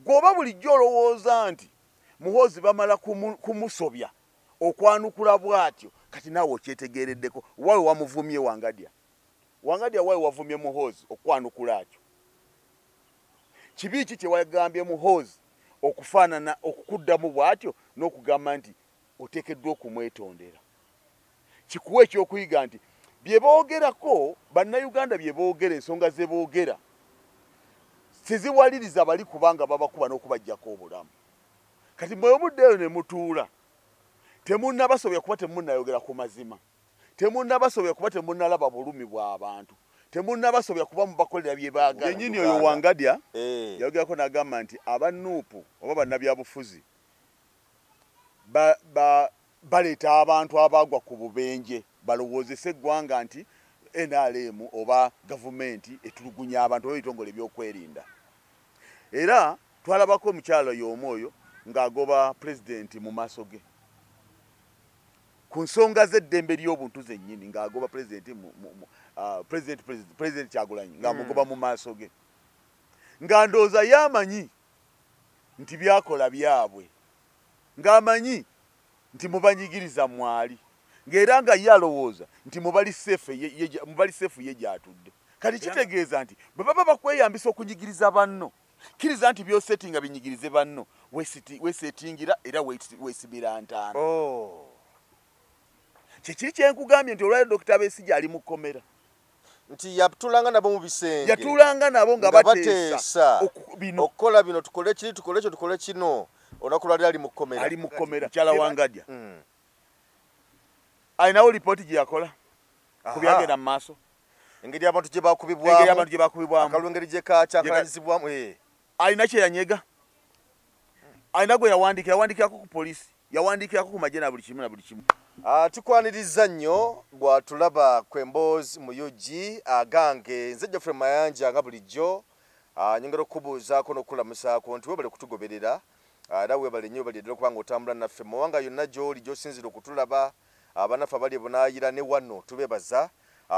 Gwoba bulijjo olowooza nti Muhoozi bamala kumusobya okwanukula bw'atyo, kati naawe okyetegeereddeko. Waawe wamuvumye Wangadya, Wangadya, waawe wavumye Muhoozi okwanukula atyo? Kibi ki kye wagambye Muhoozi okufaanana okukuddamu bw'atyo n'okugamba nti oteekeddwa okumwetondera? Kikuwa ekyokuyiga nti bye boogerako Bannayuganda, bye boogera, ensonga ze boogera siziwaliriza bali, kubanga babakuba n'okubaggyako obulamu. Kati mwe muddeeyo ne mutuula, temunnabasobya kuba temunnayogera ku mazima, temunnabasobya kuba temunnalaba bulumi bw'abantu, temunnabasobya kuba mubakolera bye baagala. Yennyini oyo Wangadya yayogerako n'agamba nti aba NUP oba bannabyabufuzi baleeta abantu abaagwa ku bubenje balowoozese eggwanga nti NRM oba gavumenti etulugunya abantu oba ebitongole ebyokwerinda. Era twalabako omukyalo y'omu oyo ng'agoba pulezidenti mu maaso ge ku nsonga z'eddembe ly'obuntu zennyini, ng'agoba pulezidenti, President Kyagulanyi, ng'amugoba mu maaso ge, nga ndowooza yamanyi nti byakola byabwe, ng'amanyi nti mubanyigiriza mwali, ng'era nga ye alowooza nti mubali safe ye gy'atudde. Kati kitegeeza nti bwe baba bakweyambisa okunyigiriza banno, kkiriza nti byosetinga binyigirize banno, wesetingira era weesibira ntaana. Kyekiri kyenkugambye nti olwaliro Dokita Besigye ali mu kkomera. Nti yatulanga nabo mu bisenge, yatulanga nabo nga bateesa okukola bino, tukole kiri, tukole ekyo, tukole kino. Olunaku lwali ali mu kkomera. Ali mu kkomera. Mukyala Wangadya alinawo lipooti gye yakola ku byagenda mu maaso, engeri abantu gye bakubibwamu, engeri abantu gye bakubibwamu, akalulu engeri gye kakyankalanyizibwamu. Alina kye yanyega, alina gwe yawandiikira, yawandiikirako ku poliisi, yawandiikirako ku magye na buli kimu na buli kimu. Tukwaniriza nnyo gwatulaba ku Emboozi mu UG. Agange nze Geoffrey Mayanja, nga bulijjo nyongera okukubuuzaako n'okukulamusaako nti webale kutugoberera, era webale nnyo, webale ddala okuba nga otambula naffe mu mawanga yonna gy'oli gy'osinziira okutulaba. Abannaffe abali ebunaayira ne wano tubeebaza,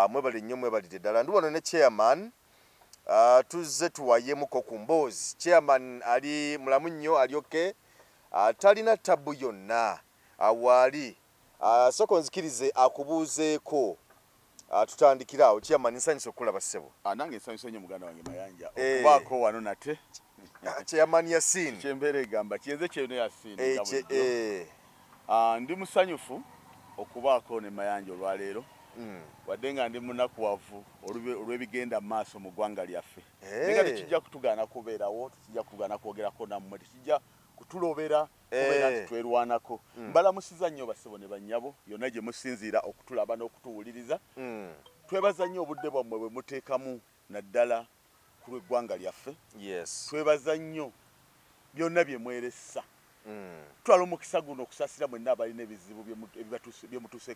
mwebale nnyo, mwebalire ddala. Ndi wano ne chairman, tuzze tuwayemuko ku mboozi. Chairman ali mulamu nnyo, ali okay, talina tabu yonna waali. Sooka onzikirize akubuuzeeko, tutandikire awo. Chairman, nsanyusa okukulaba, ssebo. Nange nsanyusa nnyo, muganda wange Mayanja, okubaako wano nate. Chairman Yasin. Kyembeera egamba kyenze kyeno Yasin. Ndi musanyufu okubaako ne Mayanja olwaleero, wadde nga ndi munakuwavu olw'ebigenda mu maaso mu ggwanga lyaffe, naye nga tekijja kutugaana kubeerawo, tekijja kutugaana kwogerako nammwe, tekijja kutulobera kubeera nti twerwanako. Mbalamusiza nnyo bassebo ne bannyabo yonna gye musinziira okutulaba n'okutuwuliriza. Twebaza nnyo obudde bwammwe bwe muteekamu, naddala ku lw'eggwanga lyaffe. Twebaza nnyo byonna bye mweresa. Twala omukisa guno okusaasira mwenna abalina ebizibu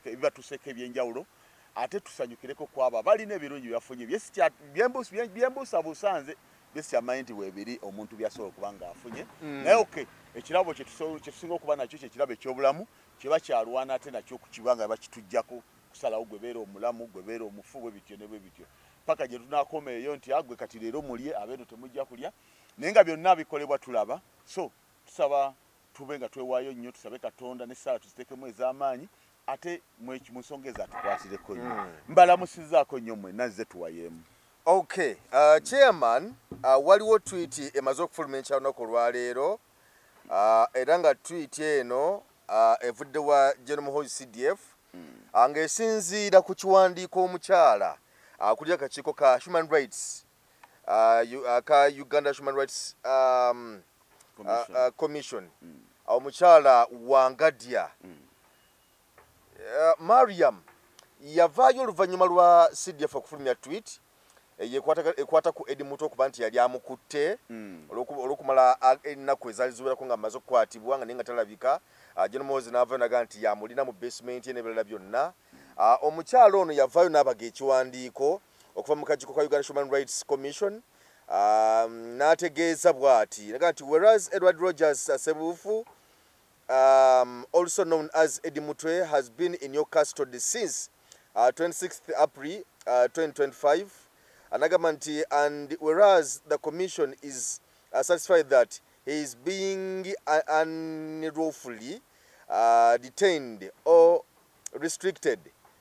ebibatuuseeko ebyenjawulo, ate tusanyukireko ku abo abalina ebirungi byafunye. Byembuusabuusa nze byesikyamaanyi nti weebiri omuntu byasobola okuba ng'afunye, naye okay, ekirabo kyetusinga okuba nakyo kyekirabo ekyobulamu, kiba kyalwana ate nakyo okukiba nga bakituggyako kusalawo gwe beera omulamu, gwe beera omufu, bwe bityo ne bwe bityo, paka gye tunaakoma eyo nti agwe kati leero mulye, abeeno temujja kulya, naye nga byonna bikolebwa tulaba. So tusaba tube nga twewaayo nnyo, tusabe Katonda n'essaala tuziteekemu ez'amaanyi, ate mu nsonga ezo atukwatireko nnyo. Mbalamusizaako nnyo mwenna, nze tuwayeemu. Okay, chairman, waliwo tweet emaze okufuluma enkya lunaku olwaleero, era nga tweet eno evudde wa General Muhoozi CDF, ng'esinziira ku kiwandiiko omukyala akulira akakiiko ka human rights, ka Uganda Human Rights Commission, omukyala Wangadya Mariam. Yavaayo oluvannyuma lwa CDF okufulumya tweet ekwata ku Eddie Mutwe okuba nti yali amukutte olw'okumala ennaku ezaali ziwerako nga amaze okukwatibwa nga naye nga talabika. General Muhoozi n'avaayo naga nti yamulina mu basement ye n'ebirala byonna. Omukyala ono yavaayo n'abaga ekiwandiiko okuva mu kakiiko ka Uganda Human Rights Commission, n'ategeeza bw'ati, naga nti whereas Edward Rogers Sebuufu, also known as Eddie Mutwe, has been in your custody since 26th April 2025, anagamba nti and whereas the commission is satisfied that He is being unlawfully detained or restricted.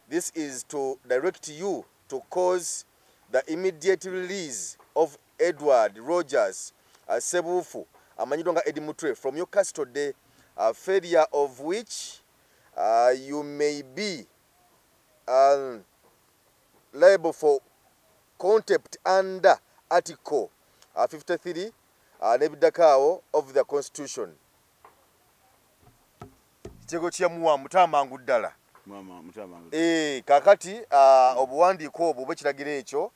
This is to direct you to cause the immediate release of Edward Rogers Sebufu amanyiddwa nga Eddie Mutwe from your custody, failure of which you may be liable for contempt under Article 53 n'ebiddako of the Constitution. Kitego kyamuwa mutamangu ddala. Kakati obuwandiiko obwo bwekiragiro ekyo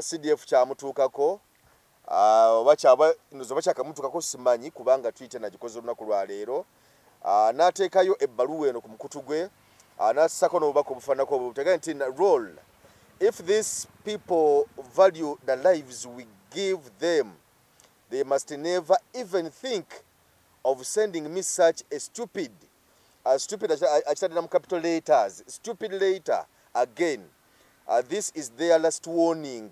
CDF kyamutuukako oba kyakamutuukako simanyi kubanga Twitter nagikoze olunaku lwa leero. N'ateekayo ebbaluwa eno ku mukutu gwe, n'assako n'obubaka obufaananako obwo butegeeza nti role if these people value the lives we give them, they must never even think of sending me such a stupid akitadde mu capital letters, stupid letter again. This is their last warning.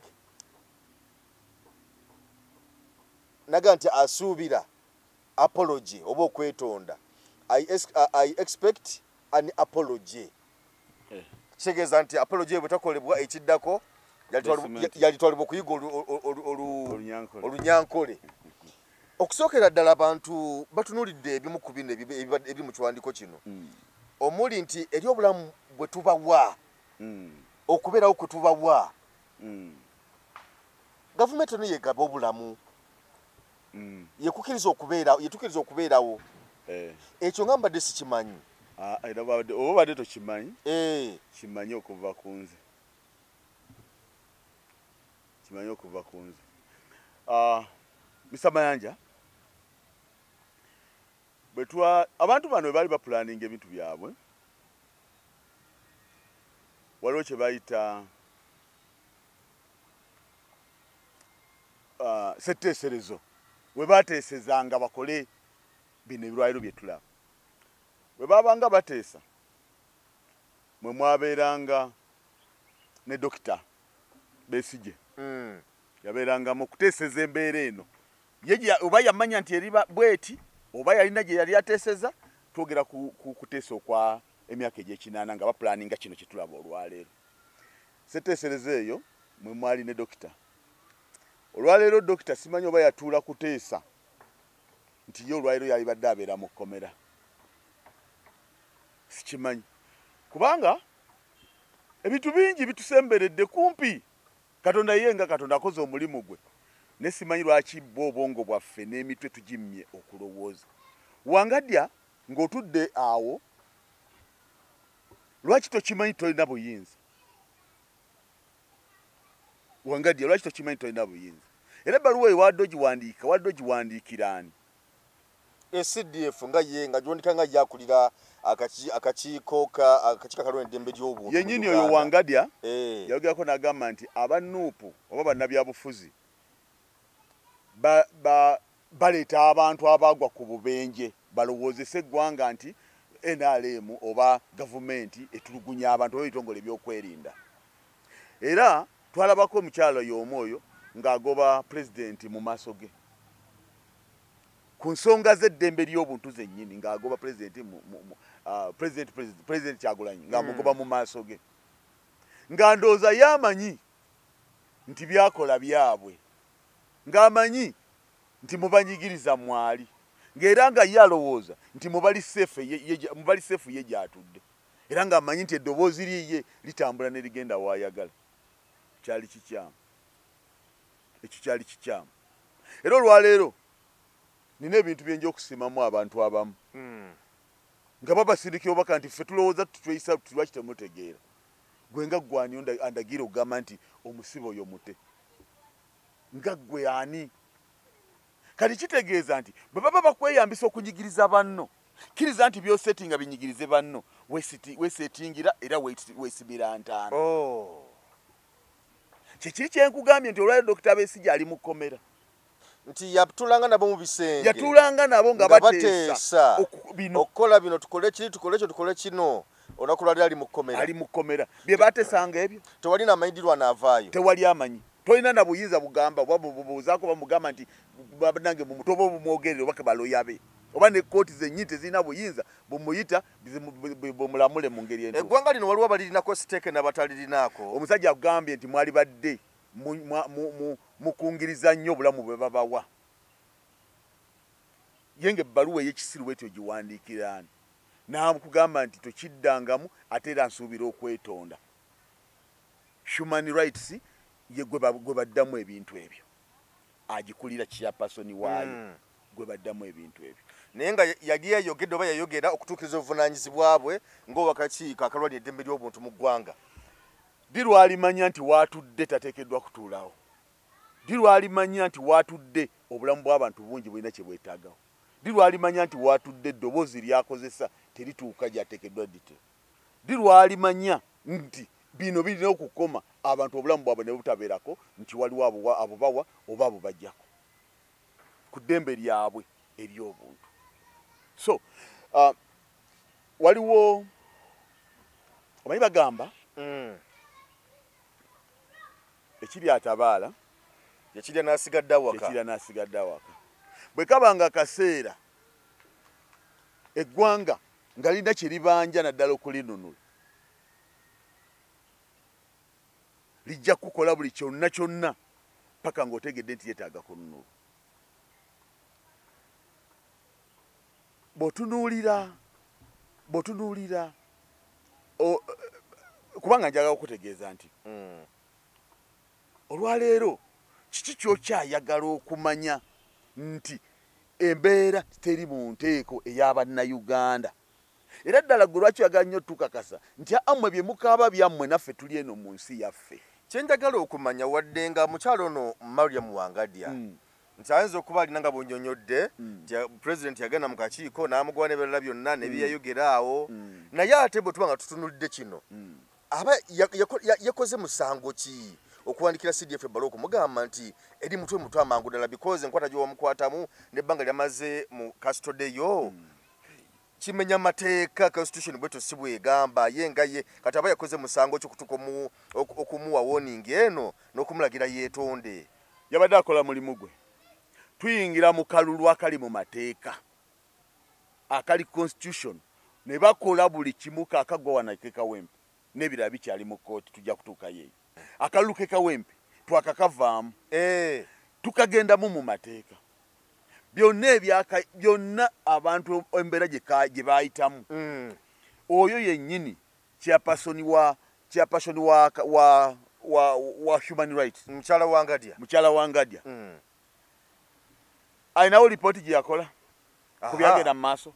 Naga nti asuubira apology oba okwetonda. I expect an apology. Kitegeeza nti apology bwetakolebwa ekiddako yalitwalibwa okuyiga olunyankole. Okusookera ddala abantu batunuulidde ebimu ku bino ebiri mu kiwandiiko kino, omuli nti eri obulamu bwe tubawa, okubeerawo kwe tubawa. Gavumenti eno yegaba obulamu, yekukkiriza okubeerawo, yetukkiriza okubeerawo. Ekyo nga mbadde sikimanyi. Era oba obadde tokimanyi, kimanyi okuva ku nze. Kimanyi okuva ku nze. Mr. Mayanja, abantu bano bwe baali bapulaninga ebintu byabwe, waliwo kye bayita setteeserezo, we bateesezanga bakole bino ebirwaliro bye tulaba. Bwe baabanga bateesa, mwe mwabeeranga ne Dokita Besigye. Yabeerangamu okuteeseza embeera eno. Ye oba yamanya nti eri bweti, oba yalina gye yali ateeseza, twogera ku kuteesa okwa emyaka egy'ekinaana nga bapulaninga kino kye tulaba olwaleero. Setteeserezo eyo mwe mwali ne dokita. Olwaleero dokita simanyi oba yatuula kuteesa nti ye olwaleero yalibadde abeera mu kkomera. Sikimanyi. Kubanga ebintu bingi bitusemberedde kumpi. Katonda ye nga Katonda akoze omulimu gwe. Ne simanyi lwaki bwo obwongo bwaffe n'emitwe tugimmye okulowooza. Wangadya ng'otudde awo, lwaki tokimanyi tolina buyinza? Wangadya lwaki tokimanyi tolina buyinza? Era ebbaluwa eyo wadde ogiwandiika, wadde ogiwandiikira ani? CDF nga ye nga giwandika nga yakulira akakiiko akalwana eddembe ly'obuntu. Yennyini oyo Wangadya yayogerako n'agamba nti aba NUP oba bannabyabufuzi baleeta abantu abaagwa ku bubenje balowoozese eggwanga nti NRM oba gavumenti etulugunya abantu oba ebitongole ebyokwerinda. Era twalabako omukyala y'omu oyo ng'agoba pulezidenti mu maaso ge ku nsonga z'eddembe ly'obuntu zennyini, ng'agoba pulezidenti Pulezidenti Kyagulanyi ng'amugoba mu maaso ge, nga ndowooza y'amanyi nti byakola byabwe, ng'amanyi nti mubanyigiriza mwali, ng'era nga ye alowooza nti mubali seefu ye gy'atudde, era ng'amanyi nti eddoboozi lye litambula ne ligenda w'ayagala. Kyali kikyamu, ekyo kyali kikyamu. Era olwaleero nina ebintu byenja okusiimamu abantu abamu nga babasindikira obubaka nti ffe tulowooza tutweyisa lwaki temutegeera. Gwe nga ggwe ani andagira okugamba nti omusibe oyo mute? Nga ggwe ani? Kati kitegeeza nti bwe baba bakweyambisa okunyigiriza banno, kkiriza nti by'osetinga binyigirize banno, weesetingira era weesimira ntaana. Kye kiri kye nkugambye nti olwaleero Dokita Besigye ali mu kkomera. Nti yatuulanga nabo mu bisenge, yatuulanga nabo nga bateesa bino, okukola bino, tukole kiri, tukole ekyo, tukole kino. Olunaku lwali ali mu kkomera, ali mu kkomera, bye bateesanga ebyo tewali n'amanyidirwa n'avaayo, tewali amanyi. Tolina na buyinza bugamba oba bubuuzaako bamugamba nti nange mumutoba obumwogerere oba baloya be oba ne kkooti zennyini tezirina buyinza bumuyita bumulamule mu ngeri entuufu. Eggwanga lino waliwo abalirinako siteeke n'abatalirinaako. Omusajja akugambye nti mwali badde mukungiriza nnyo obulamu bwe babawa. Ye ng'ebbaluwa ey'ekisiru bw'etyo giwandiikira ani? N'akugamba nti tokiddangamu ate era nsuubira okwetonda. Human rights ye gwe baddamu ebintu ebyo. Agikulira chairperson waayo gwe baddamu ebintu ebyo. Naye nga yali yayogedde oba yayogera okutuukiriza obuvunaanyizibwa bwe ng'owakakiiko akalwanya eddembe ly'obuntu mu ggwanga. Ddi lw'alimanya nti waatudde tateekeddwa kutuulawo? Ddi lw'alimanya nti waatudde obulamu bw'abantu bungi bulina kye bwetaagawo? Ddi lw'alimanya nti waatudde eddoboozi lyakozesa terituuka gy'ateekeddwa dite? Ddi lw'alimanya nti bino birina okukoma abantu obulamu bwabwe ne butabeerako nti waliwo abubawa oba abubajjako ku ddembe lyabwe ery'obuntu? So waliwo omanyi bagamba ekiri atabaala ekirya n'asigadde awaka, ekirya n'asigadde awaka. Bwe kabanga akaseera eggwanga nga lirina kye libanja naddala okulinunula, lijja kukola buli kyonna kyonna paka ng'otegedde nti yeetaaga kununulwa. Bw'otunuulira kubanga njagala okutegeeza nti olwaleero kiki ky'okyayagala okumanya nti embeera teri mu nteeko ey'abannayuganda. Era ddala gwe lwaki oyagala nnyo tukakasa nti ammwe bye mukaaba byammwe naffe tuli eno mu nsi yaffe. Kye njagala okumanya wadde nga mukyalo ono Mariam Wangadya nti ayinza okuba alina nga bw'onnyonnyodde nti pulezidenti yagenda mu kakiiko n'amugoba n'ebirala byonna ne bye yayogera awo, naye ate bwe tuba nga tutunuulidde kino aba yakoze musango ki okuwandikira CDF ebbaluwa okumugamba nti eri mutwe mutwe amangu ddala because enkwata gy'omukwatamu n'ebbanga lyamaze mu custody yo kimenya mateeka constitution bwetyo si bwegamba. Ye nga ye kati aba yakoze musango ky'okutuuka okumuwa warning eno n'okumulagira yeetonde. Yabadde akola mulimu gwe. Tuyingira mu kalulu akali mu mateeka akali constitution ne bakola buli kimu kakagwa wano ke Kawempe n'ebirala bikyali mu kkooti tujja kutuukayo eyo. Akalulu ke Kawempe twakakavaamu tukagendamu mu mateeka byonna ebyaka byonna abantu embeera gye baayitamu. Oyo yennyini chairperson wa human rights mukyala Wangadya, mukyala Wangadya alinawo lipooti gye yakola ku byagenda mu maaso,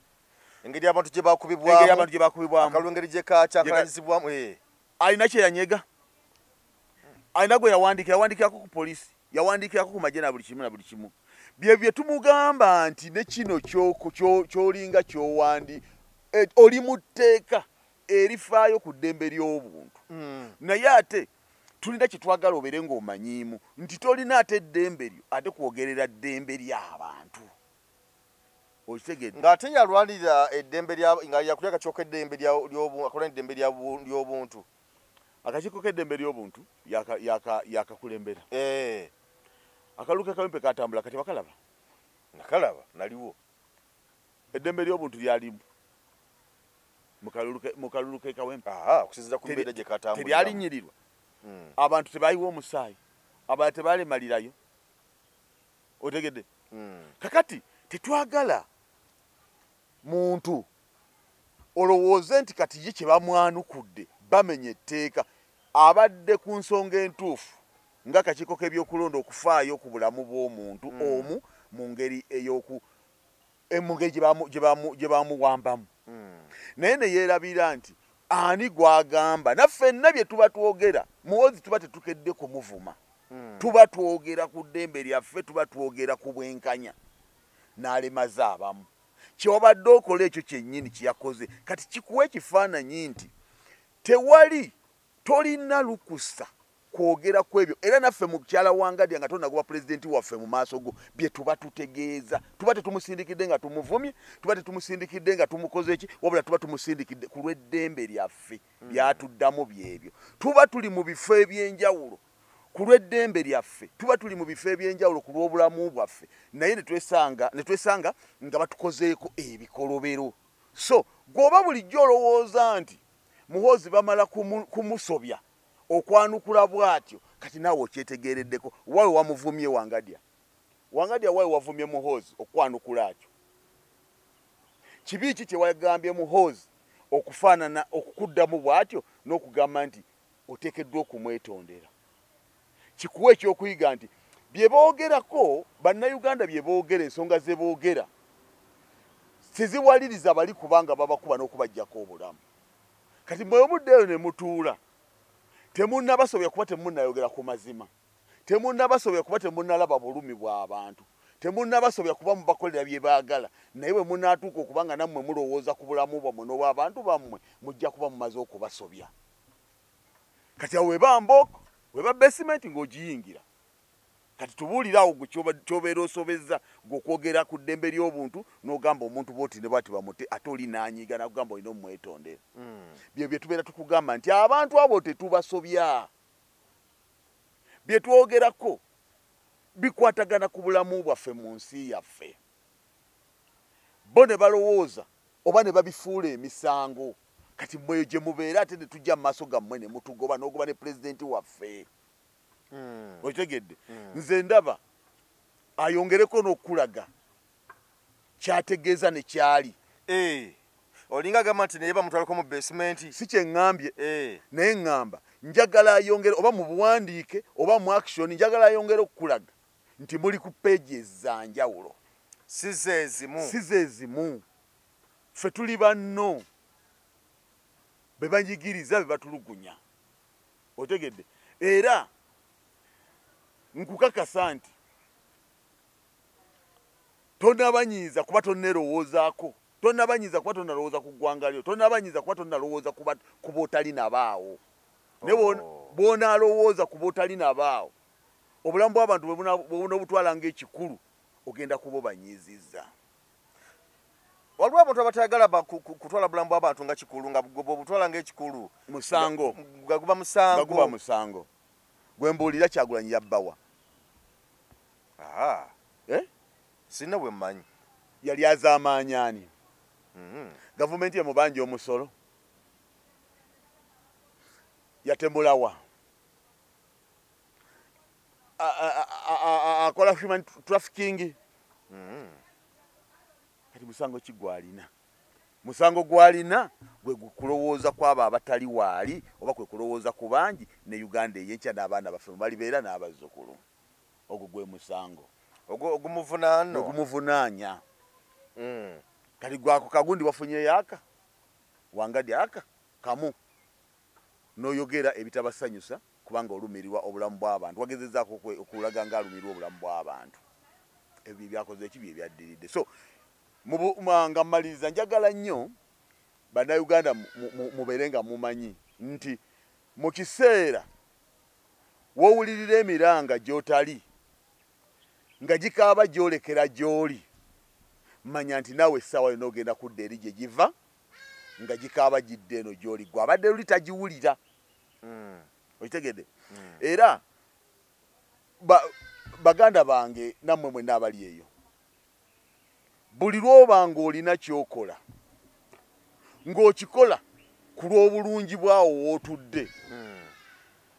engeri abantu gye bakubibwamu, akalulu engeri gye kakyankalanyizibwamu. Alina kye yanyega, alina gwe yawandiikira, yawandiikirako ku poliisi, yawandiikirako ku magye na buli kimu na buli kimu. Bye bye tumugamba nti ne kino ky'olinga ky'owandi oli mu tteeka erifaayo ku ddembe ly'obuntu. Naye ate tulina kye twagala obeere ng'omanyiimu nti tolina ate eddembe lyo ate kwogerera ddembe ly'abantu. Okitegedde? Ng'ate yalwanirira eddembe lya nga yakulya akakiiko k'eddembe ly'obuntu. Akakiiko k'eddembe ly'obuntu yakakulembera. Akalulu ke Kawempe katambula kati bakalaba? Nakalaba, naliwo. Eddembe ly'obuntu lyalimu mu kalulu ke Kawempe. Okusinziira ku mbeera gye katambuliramu. Teryalinyirirwa. Abantu tebayiwa omusaayi, abalala tebalemalirayo. Otegedde? Kakati tetwagala muntu olowooze nti kati ye kye bamwanukudde bamenye etteeka. Abadde ku nsonga entuufu ng'akakiiko k'ebyokulonda okufaayo ku bulamu bw'omuntu omu mu ngeri ey'oku mu ngeri gye bamuwambamu. Naye ne yeerabira nti ani gw'agamba naffe nna bye tuba twogera muwozi tuba tetukedde kumuvuma. Tuba twogera ku ddembe lyaffe, tuba twogera ku bwenkanya. N'alemaza abamu. Kyewabadde okola ekyo kyennyini kye yakoze kati kikuwa ekifaananyi nti tewali tolina lukusa kwogera ku ebyo. Era naffe mukyala Wangadya nga tonagoba pulezidenti waffe mu maaso go bye tuba tutegeeza, tuba tetumusindikidde nga tumuvumye, tuba tetumusindikidde nga tumukoze ki, wabula tuba tumusindikidde ku lw'eddembe lyaffe byatuddamu byebyo. Tuba tuli mu bifo ebyenjawulo ku lw'eddembe lyaffe, tuba tuli mu bifo eby'enjawulo ku lw'obulamu bwaffe, naye ne twesanga nga batukozeeko ebikolobero. So gw'oba bulijjo olowooza nti Muhoozi bamala kumusobya okwanukula bw'atyo, kati naawe okyetegeereddeko. Waawe wamuvumye Wangadya, Wangadya waawe wavumye Muhoozi okwanukula atyo. Kibi ki kye wagambye Muhoozi okufaanana okukuddamu bw'atyo n'okugamba nti oteekeddwa okumwetondera? Kikuwa ekyokuyiga nti bye boogerako Bannayuganda, bye boogera, ensonga ze boogera siziwaliriza bali kubanga babakuba n'okubaggyako obulamu. Kati mwe muddeeyo ne mutuula, temunnabasobya kuba temunnayogera ku mazima, temunnabasobya kuba temunnalaba bulumi bw'abantu, temunnabasobya kuba mubakolera bye baagala. Naye bwe munaatuuka okuba nga nammwe mulowooza ku bulamu bwammwe n'obw'abantu bammwe, mujja kuba mumaze okubasobya. Kati awo weba mbooko, weba basement ng'ogiyingira. Kati tubuulire awo gwe ky'obeera osobezza gw'okwogera ku ddembe ly'obuntu n'ogamba omuntu bw'oti ne bw'ati bamute, ate oli n'anyiiga n'akugamba olina omwetondera. Bye bye tubeera tukugamba nti abantu abo tetubasobya. Bye twogerako bikwatagana ku bulamu bwaffe mu nsi yaffe. Bo ne balowooza oba ne babifuula emisango. Kati mmwe gye mubeera ate ne tujja mu maaso gammwe ne mutugoba n'ogoba ne pulezidenti waffe. Okitegedde? Nze ndaba ayongereko n'okulaga kyategeeza ne kyali. Olinga agamba nti naye bamutwalako mu basement. Si kye ŋŋambye, naye ŋŋamba njagala ayongere oba mu buwandiike oba mu action, njagala ayongere okulaga nti muli ku pages za njawulo, si ze zimu, si ze zimu. Ffe tuli banno be banyigiriza, be batulugunya. Otegedde? Era nkukakasa nti tonnabanyiiza kuba tonnerowoozaako, tonnabanyiiza kuba tonnalowooza ku ggwanga lyo, tonnabanyiiza kuba tonnalowooza ku b'otali nabaawo. Naye bw'onaalowooza ku b'otali nabaawo, obulamu bw'abantu bwe bunoobutwala ng'ekikulu, ogenda kuba obanyiizizza. Waliwo abantu abatayagala kutwala bulamu bw'abantu nga kikulu, nga bw'obutwala ng'ekikulu musango, nga guba musango, nga guba musango. Gwe mbuulira Kyagulanyi yabbawa. Sirina bwe mmanyi. Yali azaamaanyi ani? Gavumenti emubanja omusolo. Yatemulawa. Akola human trafficking. Kati musango ki gw'alina? Musango gw'alina gwe kulowooza kw'abo abatali waali, oba kwe kulowooza ku bangi ne Uganda ey'enkya n'abaana baffe balibeera n'abazzukulu. Ogwo gwe musango ogumuvunaano, ogumuvunaanya. Kati gwako kagundi wafunyeyo aka Wangadya aka kamu n'oyogera ebitabasanyusa kubanga olumirirwa obulamu bw'abantu, wagezezzaako okulaga ng'alumirirwa obulamu bw'abantu. Ebyo byakoze ekibi ebyaddiridde. So nga mmaliriza, njagala nnyo Bannayuganda mubeere nga mumanyi nti mu kiseera w'owulirira emiranga gy'otali nga gikaaba gy'olekera gy'oli, manya nti naawe essaawa yonna ogenda kudda eri gye giva nga gikaaba gidda eno gy'oli, gwe abadde luli tagiwulira. Okitegedde? Era baganda bange nammwe mwenna abali eyo, buli lw'oba ng'olina ky'okola ng'okikola ku lw'obulungi bwawo w'otudde,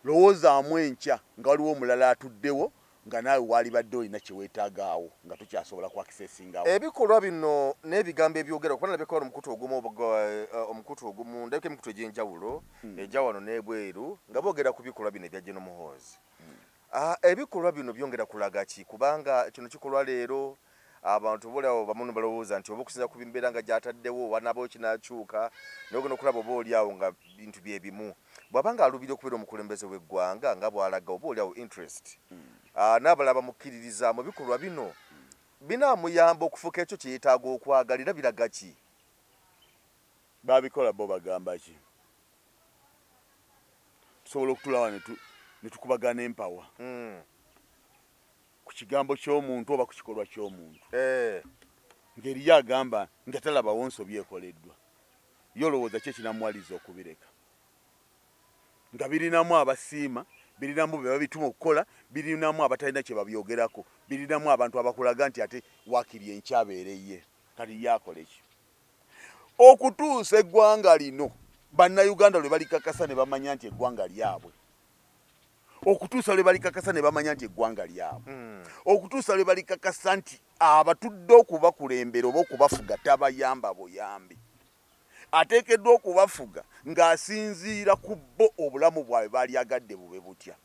lowoozaamu enkya nga waliwo omulala atuddewo nga naawe waalibadde olina kye weetaagaawo nga tokyasobola ku accessingawo. Ebikolwa bino n'ebigambo ebyogera okuba nalabika wano omukutu ogumu, omukutu ogumu ndabika emikutu egy'enjawulo ejja wano n'ebweru nga boogera ku bikolwa bino ebya Gen Muhoozi. Ebikolwa bino byongera kulaga ki? Kubanga kino kikolwa leero abantu boliawo bamu balowooza nti oba okusinza ku mbeera nga gy'ataddewo wanaabaawo kinaakyuka, naye ogenda okulaba oba oli awo nga bintu bye bimu. Bw'aba nga aluubirira okubeera omukulembeze w'eggwanga nga bw'alaga oba oli awo interest, n'abalala bamukkiririza mu bikolwa bino, binaamuyamba okufuuka ekyo kye yeetaaga okwagalira biraga ki? Babikola bo bagamba ki? Tusobola okutuula wano ne tukubagana empawa ku kigambo ky'omuntu oba ku kikolwa ky'omuntu. Ng'eriyo agamba nga talabawo nsobi ekoleddwa, ye olowooza ki ekinamuwaliriza okubireka? Nga birinamu abasiima, Birinamu be babituma okukola, birinamu abatalina kye babyogerako, birinamu abantu abakulaga nti ate waakiri enkyabeere ye. Kati yakola eki? Okutuusa eggwanga lino bannayuganda lwe balikakasa ne bamanya nti eggwanga lyabwe. Okutuusa lwe balikakasa ne bamanya nti eggwanga lyabwe. Okutuusa lwe balikakasa nti abatudde okubakulembera oba okubafuga tabayamba buyambi. Ateekeddwa okubafuga ng'asinziira ku bo obulamu bwabwe baalyagadde bube butya.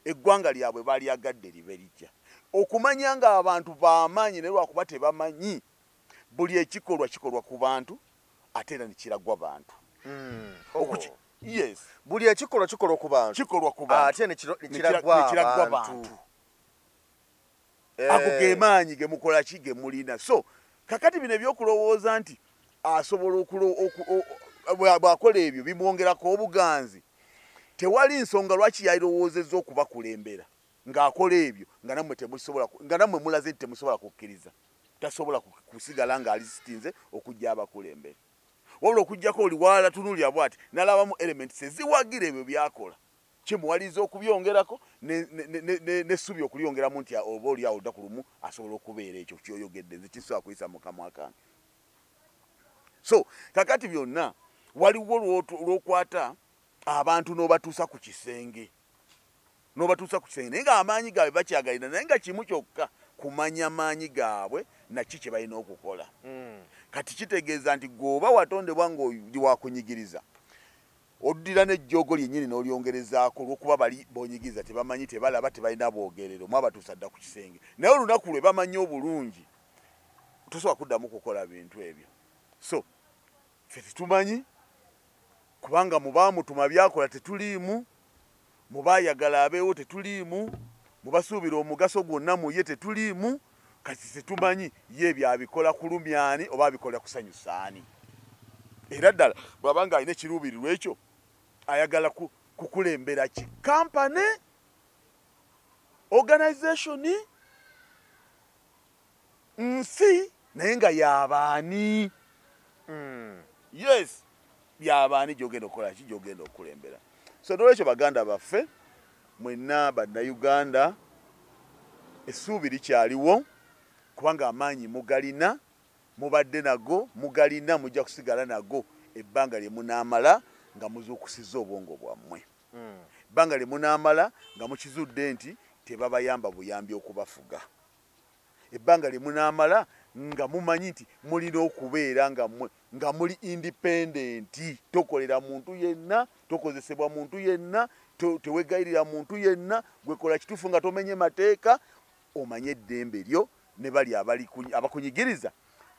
Eggwanga lyabwe baalyagadde libe litya. Okumanya ng'abantu b'amaanyi naye lwakuba tebamanyi, buli ekikolwa kikolwa ku bantu ate era ne kiragwa bantu. Yes. Buli ekikolwa kikolwa ku bantu. Kikolwa ku bantu. Ate ne kiragwa bantu. Ago ge maanyi ge mukola ki ge mulina. So kakati bino ebyokulowooza nti asobola bw'akola ebyo bimwongerako obuganzi, tewali nsonga lwaki yalirowoozezza okubakulembera ng'akola ebyo nga nammwe temusobola, nga nammwe mulaze nti temusobola kukkiriza. Tasobola kusigala ng'alisitinze okujja abakulembera. Wabula okuggyako oli waala tunuulira bw'ati n'alabamu elements eziwagira ebyo by'akola, kimuwaliriza okubyongerako n'essuubi okulyongeramu nti oba oli awo olunaku lumu asobola okubeera ekyo ky'oyogedde, nze kisobola kuyisa mu kamwa kange. So kakati byonna waliwo lw'okwata abantu n'obatuusa ku kisenge, n'obatuusa ku kisenge naye ng'amaanyi gaabwe bakyagalina, naye nga kimu kyokka kumanya maanyi gaabwe naki kye balina okukola. Kati kitegeeza nti gw'oba watondebwa ng'oli wakunyigiriza, oddira n'ejjoogo lyennyini n'olyongerezaako olw'okuba bali b'onyigiriza tebamanyi, tebalaba, tebalina bwogerero, mwabatuusa dda ku kisenge. Naye olunaku lwe bamanyi obulungi tosobola kuddamu kukola bintu ebyo. So ffe tetumanyi kubanga mubaamutuma byakola tetuliimu, mubaayagala abeewo tetuliimu, mubasuubira omugaso gwonna mu ye tetuliimu. Kati tetumanyi ye byabikola kulumyani oba abikola kusanyusaani. Era ddala bw'aba ng'alina ekiruubirirwa ekyo ayagala kukulembera ki? Kampani, organization, nsi, naye nga yabaani. Yes, yabaani gy'ogenda okukola ki, gy'ogenda okukulembera. So n'olwekyo baganda baffe mwenna bannayuganda, essuubi likyaliwo kubanga amaanyi mugalina, mubadde nago, mugalina, mujja kusigala nago ebbanga lye munaamala nga muzuukusizza obwongo bwammwe. Ebbanga lye munaamala nga mukizudde nti tebabayamba buyambi okubafuga. Ebbanga lye munaamala nga mumanyi nti mulina okubeera nga muli independent, tokolera muntu yenna, tokozesebwa muntu yenna, tewegayirira muntu yenna, gwekola kituufu nga tomenye mateeka, omanye eddembe lyo ne bali abakunyigiriza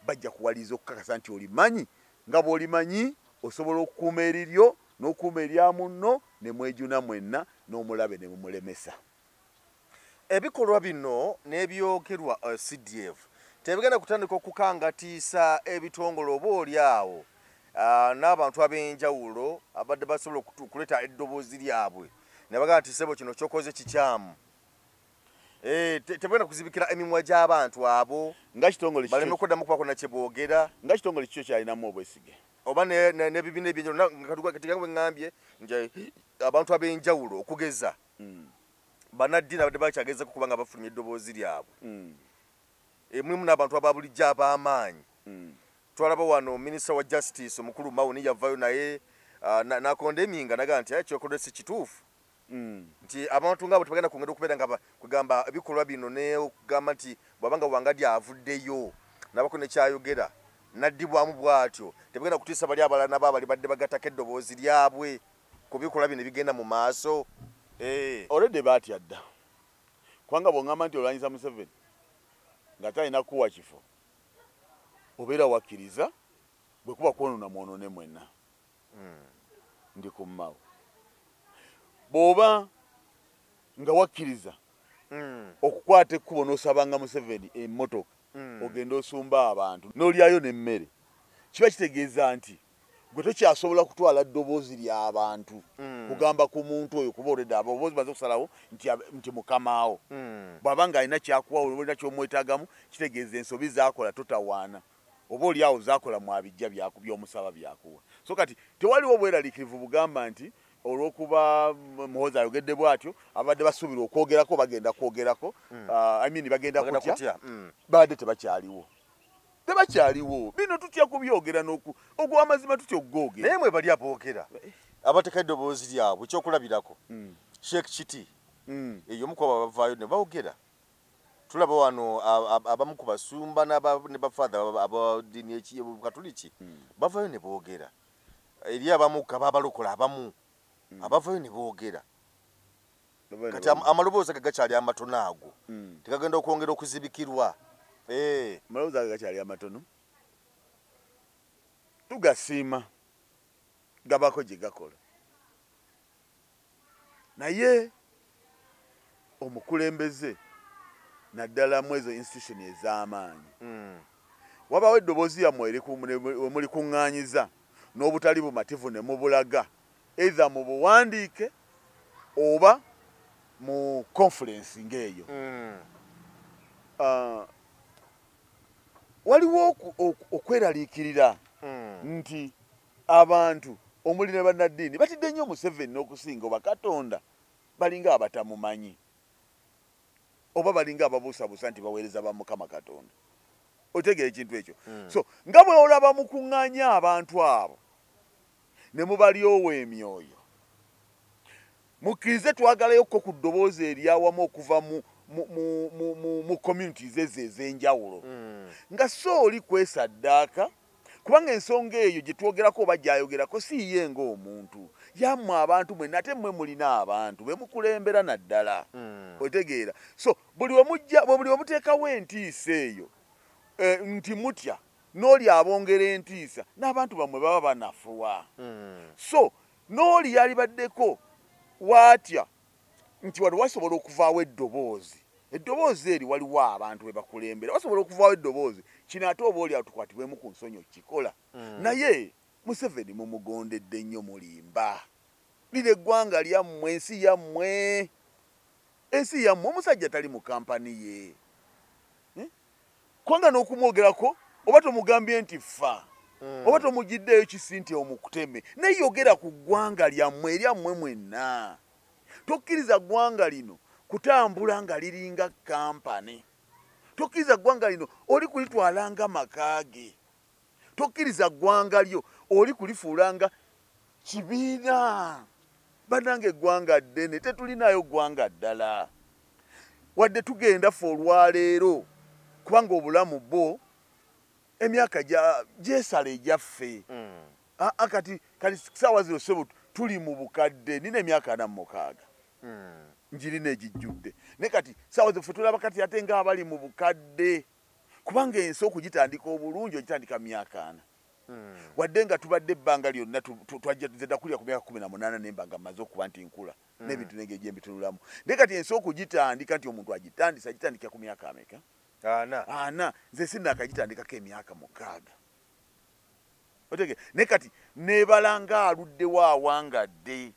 bajja kuwaliriza okukakasa nti olimanyi, nga bw'olimanyi osobola okukuuma eriryo n'okuuma erya munno ne mwejuna mwenna n'omulabe ne mumulemesa. Ebikolwa bino n'ebyogerwa CDF tebigenda kutandika okukangatiisa ebitongole oba oli awo n'abantu ab'enjawulo abadde basobola okuleeta eddoboozi lyabwe ne bagamba nti ssebo kino ky'okoze kikyamu. Tebigenda kuzibikira emimwa gy'abantu abo nga kitongole baleme okuddamu okubaako na kye boogera. Nga kitongole kikyo kyalinamu obwesige oba n'ebibiina ebyenjawulo, kati nga bwe ŋŋambye nti abantu ab'enjawulo okugeza bannaddiini abadde bakyagezako kuba nga bafulumya eddoboozi lyabwe. Mulimu n'abantu aba bulijjo ab'amaanyi. Twalaba wano minisita wa justice omukulu Mawuni yavaayo naye n'akondeminga n'agamba nti kyokoledde si kituufu. Nti abantu ngaabo tebagenda kwongera okubeera nga kugamba ebikolwa bino n'okugamba nti bw'aba nga Wangadya avuddeyo n'abako ne kyayogera n'addibwamu bw'atyo, tebagenda kutiisa bali abalala nabo abali badde bagattako eddoboozi lyabwe ku bikolwa bino ebigenda mu maaso. Already baatya dda, kubanga bw'oŋŋamba nti olwanyisa Museveni nga talina kuwa kifo, obeera wakkiriza bwe kuba kwonoona mwonoone mwenna. Ndi ku mmawo. Bw'oba nga wakkiriza okukwata ekkubo n'osabanga Museveni emmotoka ogenda osumba abantu n'olyayo n'emmere, kiba kitegeeza nti gwe tokyasobola kutwala ddoboozi ly'abantu kugamba ku muntu oyo, kuba already aboboozi baze okusalawo nti mukamaawo. Bw'aba ng'alina kyakuwa oba olina ky'omwetaagamu, kitegeeza ensobi z'akola totawaana, oba oli awo z'akola mwabijja by'omusaba byakuwa. So kati tewaliwo bweraliikirivu bugamba nti Olw'okuba Muhoozi ayogedde bw'atyo, abadde basuubirwa okwogerako bagenda kwogerako. I mean, bagenda kutya, babadde tebakyaliwo, tebakyaliwo. Bino tutya kubyogera ogwo amazima tutya okugoogera. Naye mwe bali aboogera abateeka eddoboozi lyabwe, ekyokulabirako Sheikh Kiti, eyo omu ku abo abavaayo ne boogera. Tulaba wano abamu ku basumba ne bafather abaddiini y'Obukatuliki bavaayo ne boogera. Eri abamu abalokola abamu abavaayo ne boogera. Kati amaloboozi ago gakyali amatono, ago tegagenda okwongera okuzibikirwa. Amaloboozi ago gakyali amatono, tugasiima, gabako gye gakola, naye omukulembeze naddala mu ezo institution ez'amaanyi, wabawo eddoboozi yammwe we mulikuŋŋaanyiza n'obutali bumativu ne mubulaga, either mu buwandiike oba mu conference ng'eyo. Waliwo okweraliikirira nti abantu omuli ne bannaddiini batidde nnyo Museveni n'okusinga oba Katonda, balinga abatamumanyi oba balinga ababuusabuusa nti baweereza ba Mukama Katonda. Otegeera ekintu ekyo? So nga bwe olaba mukuŋŋaanya abantu abo ne mubalyowa emyoyo, mukkirize twagaleyokko ku ddoboozi eryawamu okuva mu communities ezo ez'enjawulo, nga so oli kwesaddaaka, kubanga ensonga eyo gye twogerako oba gy'ayogerako si ye ng'omuntu, yammwe abantu mwenna, ate mmwe mulina abantu be mukulembera naddala. Otegeera? So buli we mujja, buli we muteekawo entiisa eyo, nti mutya n'oli abongera entiisa, n'abantu bammwe baba banafuwa. So n'oli yalibaddeko waatya nti wano wasobola okuvaawo eddoboozi, eddoboozi eri waliwo abantu be bakulembera, wasobola okuvaawo eddoboozi kino, ate oba oli awo tukwatibwemu ku nsonyi okukikola. Naye Museveni mumugondedde nnyo, mulimba. Lino eggwanga lyammwe, ensi yammwe, ensi yammwe. Omusajja tali mu kampani ye, kubanga n'okumwogerako oba tomugambye nti fa, oba tomugiddeeyo kisi nti omukuteme, naye yogera ku ggwanga lyammwe, eryammwe mwenna. Tokkiriza ggwanga lino kutambula nga liringa kampani. Tokkiriza ggwanga lino oli kulitwala nga maka ge. Tokkiriza ggwanga lyo oli kulifuula nga kibiina. Bannange, eggwanga ddene, tetulinayo ggwanga ddala wadde tugenda ffe olwaleero, kubanga obulamu bwo emyaka gyesala egyaffe. Kati saawa zino, ssebo, tuli mu bukadde. Nina emyaka 46, njirina egijjudde, naye kati saawa zino ffe tulaba kati ate ng'abali mu bukadde, kubanga ensi okugitandika obulungi ogitandika myaka 40. Wadde nga tubadde ebbanga lyonna twajja, nze nakulira ku myaka 18, nemba nga mmaze okuba nti nkula n'ebintu n'engeri gye mbitunulamu, naye kati ensi okugitandika nti omuntu agitandise, agitandikira ku myaka ameka? 40. 40. Nze sinnakagitandikako emyaka 6, otege. Naye kati neebala nga aluddewo, awangadde.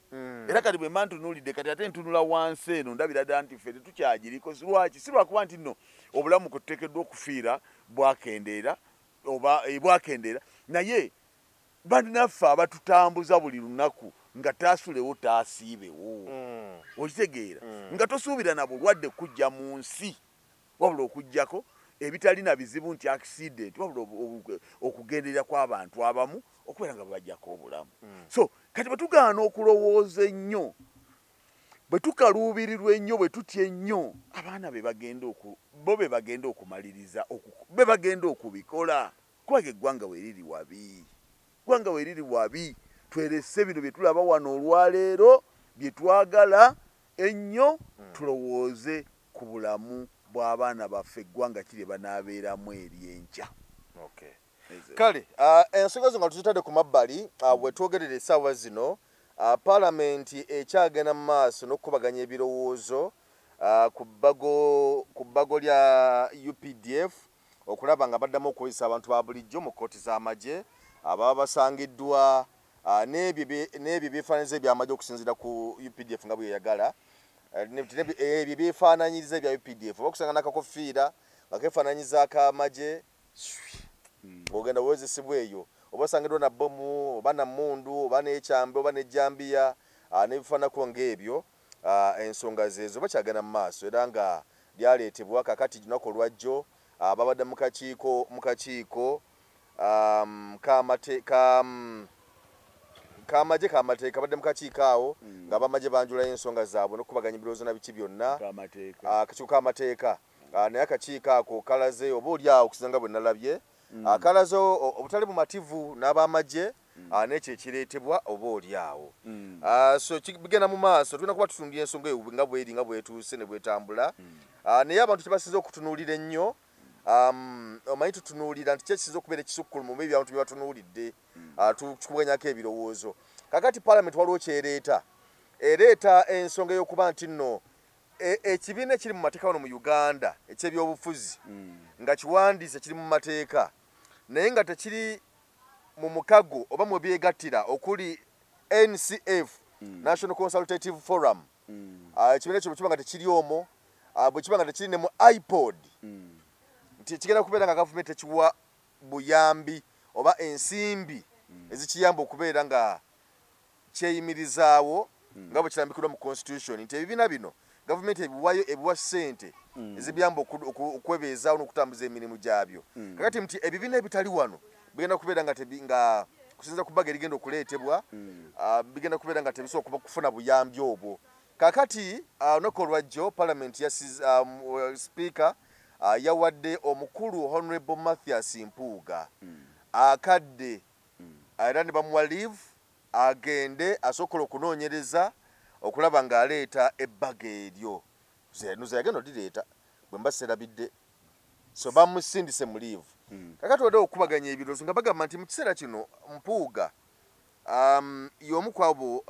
Era kati bwe mba ntunuulidde kati ate ntunula wansi eno, ndabira ddala nti ffe tetukyagiriko. Si lwaki? Si lwakuba nti nno obulamu kwe tuteekeddwa okufiira bwakendeera oba bwakendeera, naye bannaffe abatutambuza buli lunaku nga taasulewo taasiibewo. Okitegeera? Nga tosuubira na bulwadde kujja mu nsi, wabula okugjako ebitalina bizibu nti accident, wabula okugenderera kw'abantu abamu okubeera nga babajjako obulamu. So kati bwe tugaana okulowooza ennyo, bwe tukaluubirirwa ennyo, bwe tutya ennyo, abaana be bagenda bo be bagenda okumaliriza be bagenda okubikola, kubanga eggwanga we riri wabi, eggwanga we riri wabi. Twerese bino bye tulaba wano olwaleero bye twagala ennyo. Tulowooze ku bulamu bw'abaana baffe, eggwanga kiri banaabeeramu eryenkya. Kale ensonga zo nga tuzitadde ku mabbali, we twogerera essaawa zino, paalamenti ekyagenda mu maaso n'okukubaganya ebirowoozo ku bbago lya UPDF okulaba nga baddamu okukozesa abantu ba bulijjo mu kkooti z'amagye ababa basangiddwa n'ebyo ebyefaananyiriza ebyamagye okusinziira ku UPDF nga bweyagala. Ebyo ebyefaananyiriza ebya UPDF, oba okusanga n'akakofiira nga keefaananyiza ak'amagye, ng'ogenda wezesebwa eyo, oba osangiddwa na bbomu oba na mmundu oba n'ekyambe oba n'ejjambiya, N'ebifaananako ng'ebyo, ensonga zeezo bakyagenda mu maaso era nga lyaleetebwa kakati lunaku olwajjo. Babadde mu kakiiko kamagye kamateeka, badde mu kakiiko awo nga bamagye banjulayo ensonga zaabwe n'okukubaganya ebirowoozo na biki byonna. Kamateeka. Akakiiko k'amateeka. Naye akakiiko ako kalaze oba oli awo okusinza nga bwe nalabye, kalaze obutali bumativu n'abamagye, n'ekyo ekireetebwa oba oli awo. So bigenda mu maaso, tulina kuba tutunulira ensonga eyo nga bweri, nga bwetuuse ne bwetambula. Naye abantu kyebasinze okutunuulira ennyo, omanyi tutunuulira nti kyekisinza okubeera ekisukkulumu mu ebyo abantu bye batunuulidde, tukubaganyako ebirowoozo. Kakati parliament waliwo kyereeta, ereeta ensonga ey'okuba nti nno ekibiina ekiri mu mateeka wano mu Uganda ekyebyobufuzi nga kiwandiise kiri mu mateeka, naye nga tekiri mu mukago oba mwe byegattira okuli NCF, National Consultative Forum. Ekibiina ekyo bwe kiba nga tekiri omwo, bwe kiba nga tekiri ne mu IPOD, nti kigenda kubeera nga gavumenti ekiwa buyambi oba ensimbi ezikiyamba okubeera nga kyeyimirizaawo nga bwe kirambikirwa mu constitution, nti ebibiina bino gavumenti ebiwayo, ebiwa ssente ezibiyamba okwebeezaawo n'okutambuza emirimu gyabyo. Kakati nti ebibiina ebitali wano bigenda kubeera nga nga kusinza ku bbaga erigenda okuleetebwa, bigenda kubeera nga tebisobola kuba kufuna buyambi obwo. Kakati olunaku olwajjo parliament speaker yawadde omukulu Honorable Mathias Mpuuga akadde, era ne bamuwa leave agende asobola okunoonyereza okulaba ng'aleeta ebbaga eryo. Nuza yagenda olireeta bwe mba serabidde, so bamusindise mu leave. Kakati wadde okukubaganya ebirowoozo nga bagamba nti mu kiseera kino Mpuuga y'omu ku abo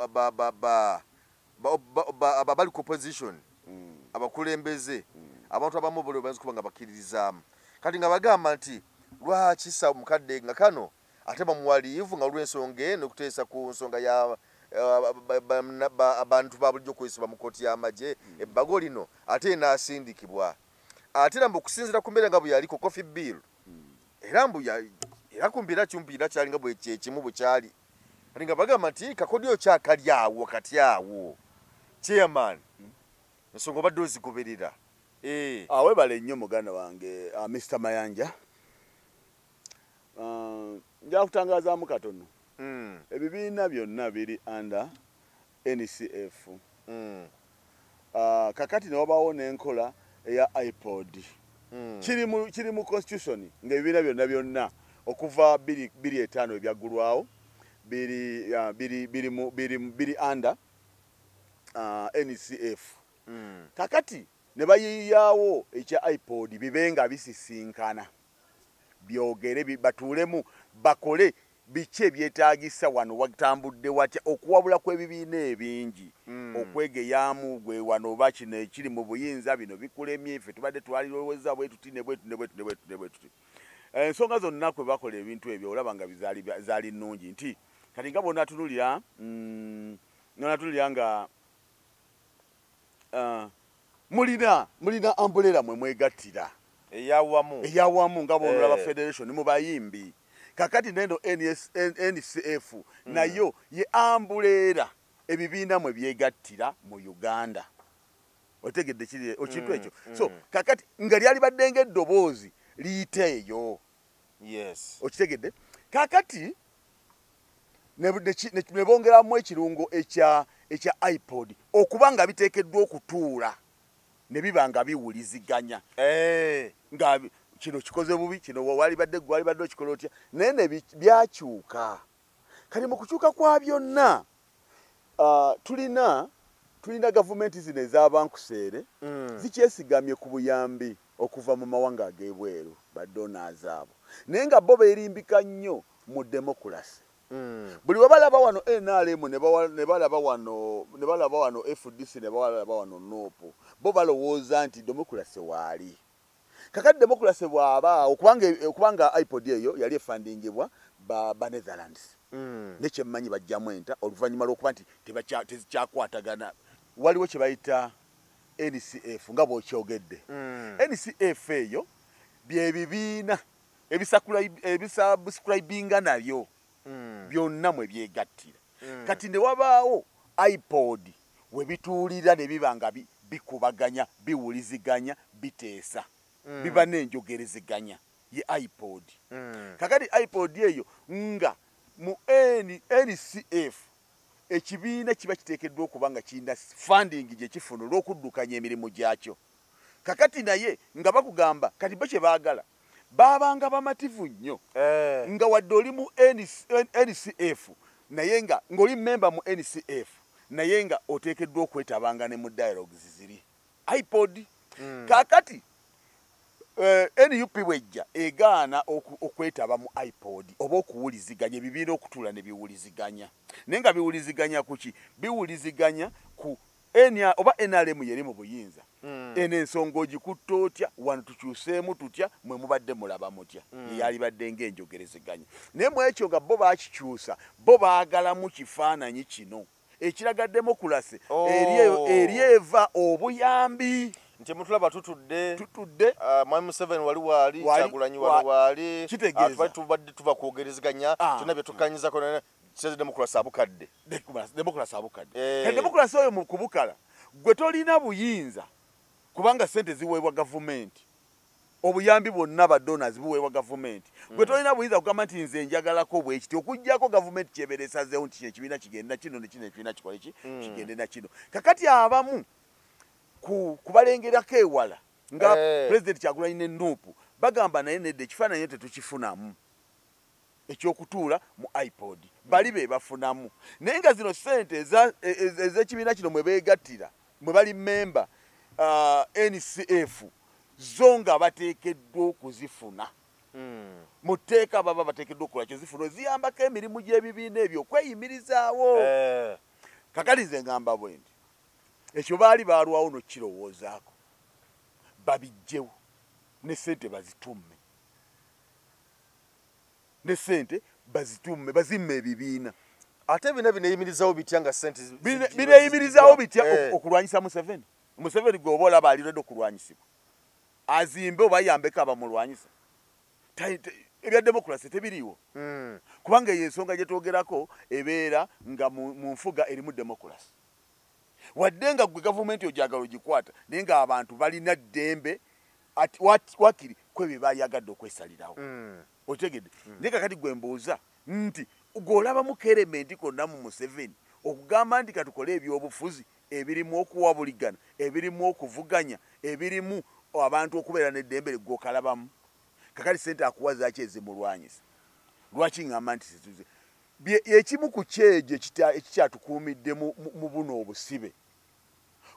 abali ku opposition, abakulembeze, abantu abamu buli bayinza okuba nga bakkiririzaamu. Kati nga bagamba nti lwaki sa mukadde nga kano ate bamuwa leave, nga olw'ensonga eno okuteesa ku nsonga ya abantu ba bulijjo okwesiba mu kkooti y'amagye, ebbago lino ate enaasindikibwa. Ate era mbu okusinziira ku mbeera nga bwe yaliko Coffee Bill, era mbu era kumbi era kyumpi era kyalinga bwe kyekimu bwe kyali. Kati nga bagamba nti kakodyo kyakali awo wakati awo. Chairman, ensonga obadde ozigoberera. Webale nnyo muganda wange, Mr Mayanja. Nja kutangazaamu katono. Ebibiina byonna biri under NCF. Kakati ne wabaawo n'enkola eya IPOD. Kiri mu constitution ng'ebibiina byonna byonna okuva 2005 ebyaggulwawo biri, biri, biri, mu, biri, biri under NCF. Kakati ne bayiiyaawo ekya IPOD bibe nga bisisinkana, byogere, batuulemu bakole biki ebyetaagisa wano, watambudde watya, okuwabula kw'ebibiina ebingi, okwegeyaamu gwe wano oba kino ekiri mu buyinza, bino bikulemye, ffe tubadde twalirowooza bwe tuti ne bwe tuti ne bwe tuti ne bwe tuti ne bwe tuti. Ensonga zonna kwe bakola ebintu ebyo olaba nga zaali nnungi, nti kati nga bw'onatunulira nonatunulira nga mulina umbrella mwe mwegattira eyawamu. Eyawamu nga bw'olaba federation mu bayimbi. Kakati neno NCF nayo ye umbrella ebibiina mwe byegattira mu Uganda. Otegedde kiri ekintu ekyo? So kakati nga lyali badde ng'eddoboozi liyita eyo. Okitegedde? Kakati ne bongeramu ekirungo ekya IPOD okuba nga biteekeddwa okutuula ne biba nga biwuliziganya, nga kino kikoze bubi, kino walibadde gwe walibadde okikola otya, naye ne byakyuka. Kati mu kukyuka kwa byonna, tulina gavumenti zino ez'abankuseere zikyesigamye ku buyambi okuva mu mawanga ag'ebweru, ba donors abo, naye nga bo beerimbika nnyo mu demokulasi. Buli we balaba wano NRM, ne balaba wano FDC, ne balaba wano NUP, bo balowooza nti demokulasi waali. Kakati demokulasi bw'abaawo, kubanga IPOD eyo yali efundingibwa ba Netherlands, nekyemmanyi bajjamu enta oluvannyuma lw'okuba nti tezikyakwatagana. Waliwo kye bayita NCF nga bw'okyogedde. NCF eyo byebibiina ebisubscribinga nabyo byonna mwe byegattira. Kati ne wabaawo iPod we bituulira ne biba nga bikubaganya, biwuliziganya, biteesa, biba n'enjogerezeganya ye iPod. Kakati iPod eyo nga mu NCF ekibiina kiba kiteekeddwa okuba nga kirina funding gye kifuna olw'okuddukanya emirimu gyakyo. Kakati naye nga bakugamba kati bo kye baagala baabanga bamativu nnyo nga wadde oli mu NCF naye nga ng'oli memba mu NCF naye nga oteekeddwa okwetabanga ne mu dialogues ziri iPod. Kakati NUP bwejja egaana okwetaba mu iPod oba okuwuliziganya ebibiina okutuula ne biwuliziganya, naye nga biwuliziganya kuki? Biwuliziganya ku oba NRM yeri mu buyinza, eno ensonga ogikutta otya, wano tukyuseemu tutya, mwe mubadde mulaba mutya, yalibadde ng'enjogerezeganya. Naye mu ekyo nga bo baakikyusa, bo baagalamu kifaananyi kino ekiraga demokulasi eri eva obuyambi. Nti mutulaba tutudde Mwami Museveni wali waali, Kyagulanyi wali waali, tubadde tuva kwogerezeganya kyonna bye tukkanyizako demokulasi abukadde. Demokulasi abukadde. Demokulasi oyo mu kubukala gwe tolina buyinza kubanga ssente ziweebwa gavumenti, obuyambi bwonna ba donors buweebwa gavumenti. Gwe tolina buyinza kugamba nti nze njagalako bwe kiti, okuggyako gavumenti kyebeera esazeewo nti kino ekibiina kigenda kino ne kino ekibiina kikole ki kigende na kino. Kakati abamu kubalengerako ewala nga President Kyagulanyi ne NUP bagamba naye nedda ekifaananyi tetukifunamu ekyokutuula mu iPod, bali be bafunamu. Naye nga zino ssente ez'ekibiina kino mwe beegattira, mwe bali memba NCF, zo nga bateekeddwa okuzifuna mu tteeka, baba bateekeddwa okukola kyozifuna ziyambako emirimu gy'ebibiina ebyo okweyimirizaawo. Kakati nze ngamba bwe nti ekyo baali baalwawo n'okukirowoozaako, babijjewo ne ssente bazitumme, ne ssente bazitumme, bazimme ebibiina. Ate ebibiina bineyimirizaawo bitya nga ssente bineyimirizaawo bitya okulwanyisa Museveni? Museveni gwe oba olaba ali ready okulwanyisibwa, azimbe oba ayambeko abamulwanyisa. Ebya demokulasi tebiriiwo, kubanga eyo ensonga gye twogerako ebeera nga mu nfuga erimu demokulasi. Wadde nga gwe gavumenti ogyagala ogikwata, naye ng'abantu balina ddembe wakiri kwebyo bayagadde okwesalirawo. Otegedde? Naye kakati gwe mbuuza nti gw'olabamu kerementi konna mu Museveni okugamba nti katukole ebyobufuzi ebirimu okuwabuligana, ebirimu okuvuganya, ebirimu abantu okubeera n'eddembe gw'okalabamu. Kakati ssente akuwa zaaki ezimulwanyisa? Lwaki ŋŋamba nti situze ekimu ku kyejo ekikyatukuumidde mu buno obusibe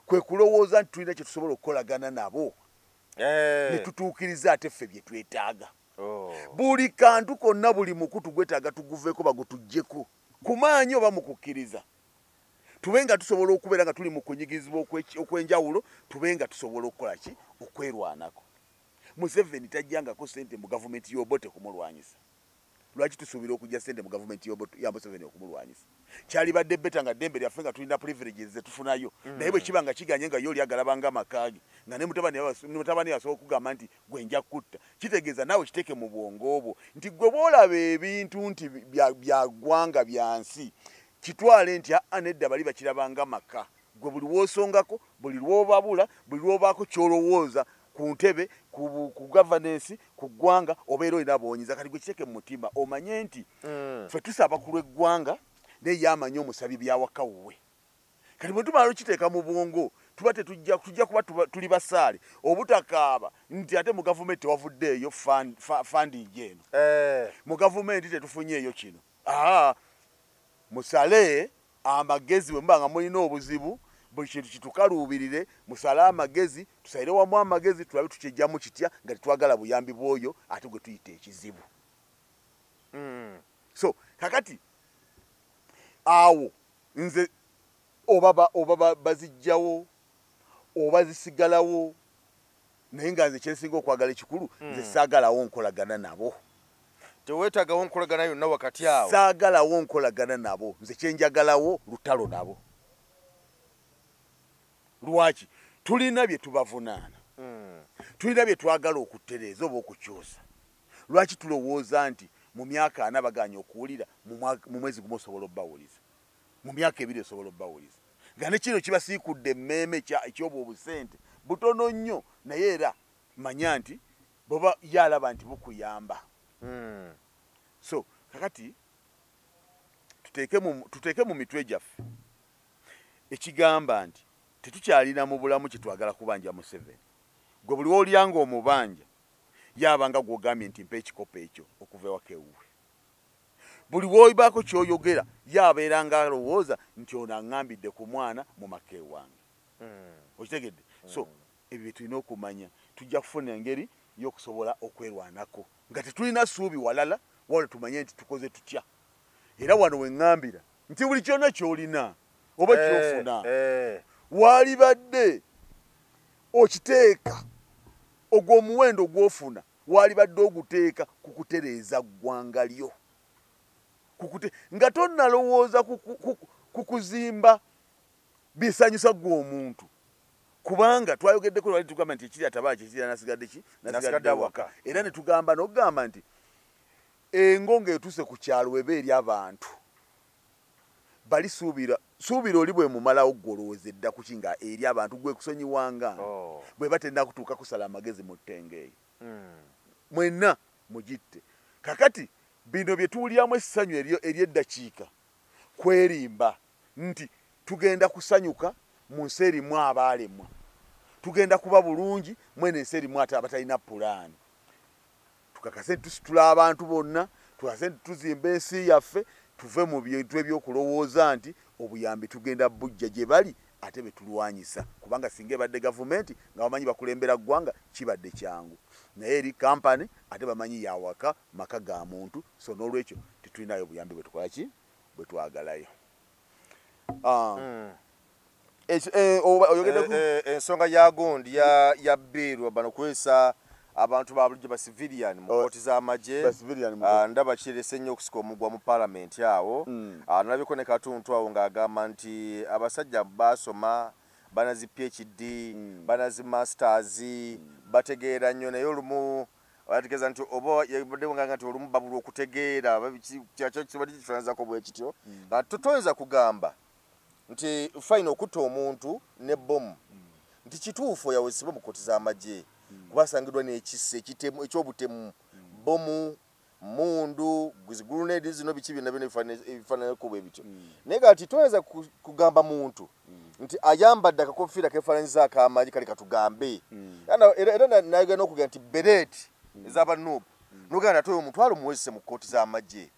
kwe kulowooza nti tulina kye tusobola okukolagana nabo ne tutuukiriza ate ffe bye twetaaga. Buli kantu konna, buli mukutu gwetaaga tuguveeko bagutuggyeko ku maanyi oba mu kukkiriza, tube nga tusobola okubeera nga tuli mu kunyigirizibwa okw'enjawulo, tube nga tusobola okukola ki? Okwerwanako. Museveni tajjangako ssente mu gavumenti y'Obote kumulwanyisa. Lwaki tusuubira okujja ssente mu gavumenti ya Museveni okumulwanyisa? Kyalibadde better nga ddembe lyaffe nga tulina privileges zetufunayo, naye bwe kiba nga kiganye nga ye oli agalabanga amaka ge, nga ne mutabani asobola okugamba nti gwe nja kutta, kitegeeza naawe kiteeke mu bwongo bwo nti gwe bw'olaba ebintu nti bya ggwanga bya nsi, kitwale nti aa nedda bali bakirabanga maka. Gwe buli w'osongako, buli lw'obabula, buli lw'obaako ky'olowooza ku ntebe, ku governance, ku ggwanga, obeera olina bw'onyiza. Kati gwe kiteeke mu mutima omanye nti ffe tusaba ku lw'eggwanga, naye ye amanyi omusabi byawaka wuwe. Kati bwe tumala okiteeka mu bwongo, tuba tetujja tujja kuba tuli basaale obutakaaba nti ate mu gavumenti tewavuddeeyo funding eno, mu gavumenti tetufunyeeyo kino. Musale amagezi bwe muba nga mulina obuzibu, buli kintu kitukaluubirire, musale amagezi, tusalire wamu amagezi, tulabe tukyejjamu kitya nga tetwagala buyambi bw'oyo ate gwe tuyita ekizibu. So kakati awo nze oba bazijjawo oba zisigalawo, naye nga nze kyensinga okwagala ekikulu, nze saagalawo nkolagana nabo. Teweetaagawo nkolagana yonna wakati awo? Saagalawo nkolagana nabo, nze kyenjagalawo lutalo nabo. Lwaki? Tulina bye tubavunaana, tulina bye twagala okutereeza oba okukyusa. Lwaki tulowooza nti mu myaka 40 baganye okuwulira, mu mwezi gumu osobola obbawuliza? Mu myaka 2 osobola obbawuliza nga ne kino kibasiikudde emmeeme ekyobwo obusente butono nnyo, naye era manya nti bw'oba yalaba nti bukuyamba. So kakati tuteeke mu mitwe gyaffe ekigamba nti tetukyalina mu bulamu kye twagala kubanja Museveni. Gwe buli w'olyanga omubanja yabanga gw'ogambye nti mpa ekikopo ekyo okuva ewaka ewuwe. Buli w'oyibaako ky'oyogera yabeera ng'alowooza nti ono aŋŋambidde ku mwana mu maka ewange. Okitegedde? So ebyo bye tulina okumanya. Tujja kufuna engeri y'okusobola okwerwanako nga tetulina ssuubi walala, wabula tumanye nti tukoze tutya. Era wano we ŋŋambira nti buli kyonna ky'olina oba ky'ofuna waalibadde okiteeka ogwo omuwendo gw'ofuna waalibadde oguteeka ku kutereeza ggwanga lyo. Nga tonnalowooza ku kuzimba bisanyusa ggwe omuntu. Kubanga twayogeddeko lwali tugamba nti ekiri atabaala kye kiri nasigadde ki? Nasigadde awaka. Era ne tugamba n'okugamba nti engo ng'etuuse ku kyalo eba eri abantu bali suubira oli bwe mumalawo ggwe olowooza edda ku ki nga eri abantu gwe kusonyiwanga bwe batenda kutuuka kusala amagezi mu ttenge eyo. Mwenna mugitte. Kakati bino bye tuwuliramu essanyu ery'eddakiika kwerimba nti tugenda kusanyuka mu nsi erimu abaalemwa, tugenda kuba bulungi mwene ensi erimu ate abatalina pulaani. Tukakase nti tusitula abantu bonna, tukakase nti tuzimba ensi yaffe, tuve mu bintu ebyokulowooza nti obuyambi tugenda bujja gye bali ate be tulwanyisa. Kubanga singa ebadde gavumenti nga bamanyi bakulembera ggwanga kibadde kyangu, naye eri kampani ate bamanyi yawaka maka ga muntu. So n'olwekyo tetulinayo buyambi bwe tukola ki bwe twagalayo. Ensonga ya gundi ya bill bano kwesa abantu ba bulijjo ba civilian mu kooti z'amagye ndaba kirese nnyo okusika omugwa mu parliament awo. Nalabiko ne Katuntu awo ng'agamba nti abasajja basoma bana zi PhD bana zi masters bategeera nnyo, naye olumu bategeeza nti oba yabadde nganga nti olumu babulwa okutegeera kibadde kifaananako bwe kityo. Nga toyinza kugamba nti fine okutta omuntu ne bomu nti kituufu yawesibwa mu kooti z'amagye kuba asangiddwa n'ekisa ekitemu eky'obutemu bomu mundu grenade zino biki byonna byonna ebifaananako bwe bityo. Naye kati toyinza kugamba muntu nti ayambadde akakofiira keefaananyiza ak'amagye kale katugambe. Era nayogera n'okugamba nti bereeti ez'abanuupu n'ogamba nti ate oyo omutwalo muwezese mu kkooti z'amagye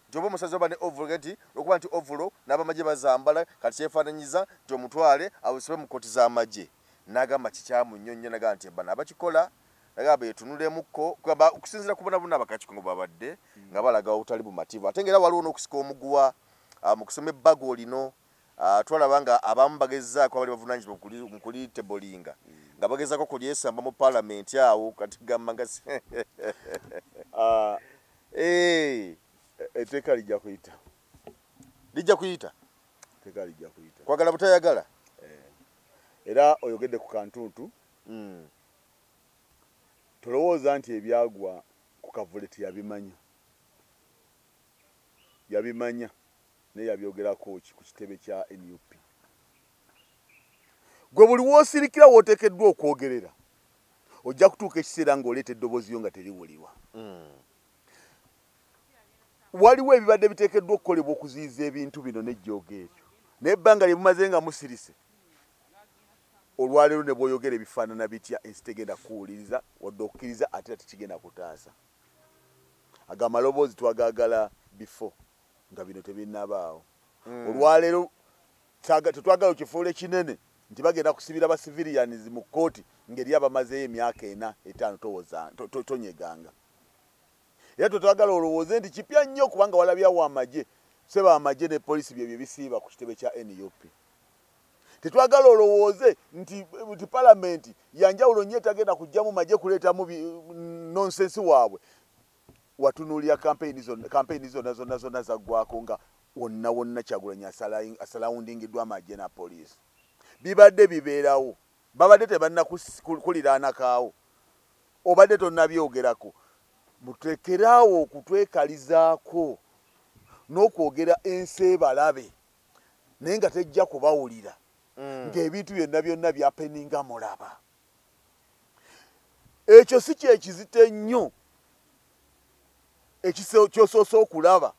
nti oba omusazi oba ne ovulo nti okuba nti ovulo n'abamagye bazambala kati kyefaananyiza nti omutwale awesebwe mu kkooti z'amagye. N'agamba kikyamu nnyo nnyo, n'agamba nti bano abakikola n'agamba yetunulemukko okusinziira ku bona bonna abakakiiko nga babadde nga balaga obutali bumativu. Ate ng'era waliwo n'okusika omuguwa mu kusoma ebbago lino twalaba nga abamu bagezaako abali bavunaanyizibwa mu kulitebolinga nga bagezaako kulyesamba mu paalamenti awo kati gamba nga etteeka lijja kuyita. Lijja kuyita? Etteeka lijja kuyita. Kwagala butayagala? Era oyogedde ku Kantuntu. Tolowooza nti ebyagwa ku Kavule teyabimanya. Yabimanya naye yabyogerako ki ku kitebe kya NUP. Gwe buli w'osirikira w'oteekeddwa okwogerera ojja kutuuka ekiseera ng'oleeta eddoboozi lyo nga teriwulirwa. Waliwo ebibadde biteekeddwa okukolebwa okuziyiza ebintu bino n'ejjoogo eryo, naye ebbanga lye mumaze nga musirise olwaleero ne bw'oyogera ebifaanana bitya ensi tegenda kukuwuliriza wadde okukkiriza, ate era tekigenda kutaasa. Ago amaloboozi twagaagala bifo nga bino tebinnabaawo. Olwaleero tetwagala okifuule kinene nti bagenda kusibira ba civilians mu kkooti ng'eri abamazeeyo emyaka 4 5 tonyeganga. Era tetwagala olowooze nti kipya nnyo kubanga walabyawo amagye, seba amagye ne poliisi byebyo bisiiba ku kitebe kya NUP. Tetwagala olowooze nti palamenti yanjawulo nnyo etagenda kujjamu magye kuleetamu nonsense waabwe. Watunuulira kampeyini zonna zonna zonna zaggwako nga wonna wonna Kyagulanyi asalawundingiddwa amagye na poliisi. Bibadde bibeerawo, babadde tebannakuliraanakaawo, obadde tonnabyogerako. Muteekeraawo okutwekalizaako n'okwogera ensi ebalabe Naye nga tejja kubawulira. Ng'ebintu byonna byonna byapeninga mulaba. Ekyo si kyekizito ennyo ekyosoose okulaba,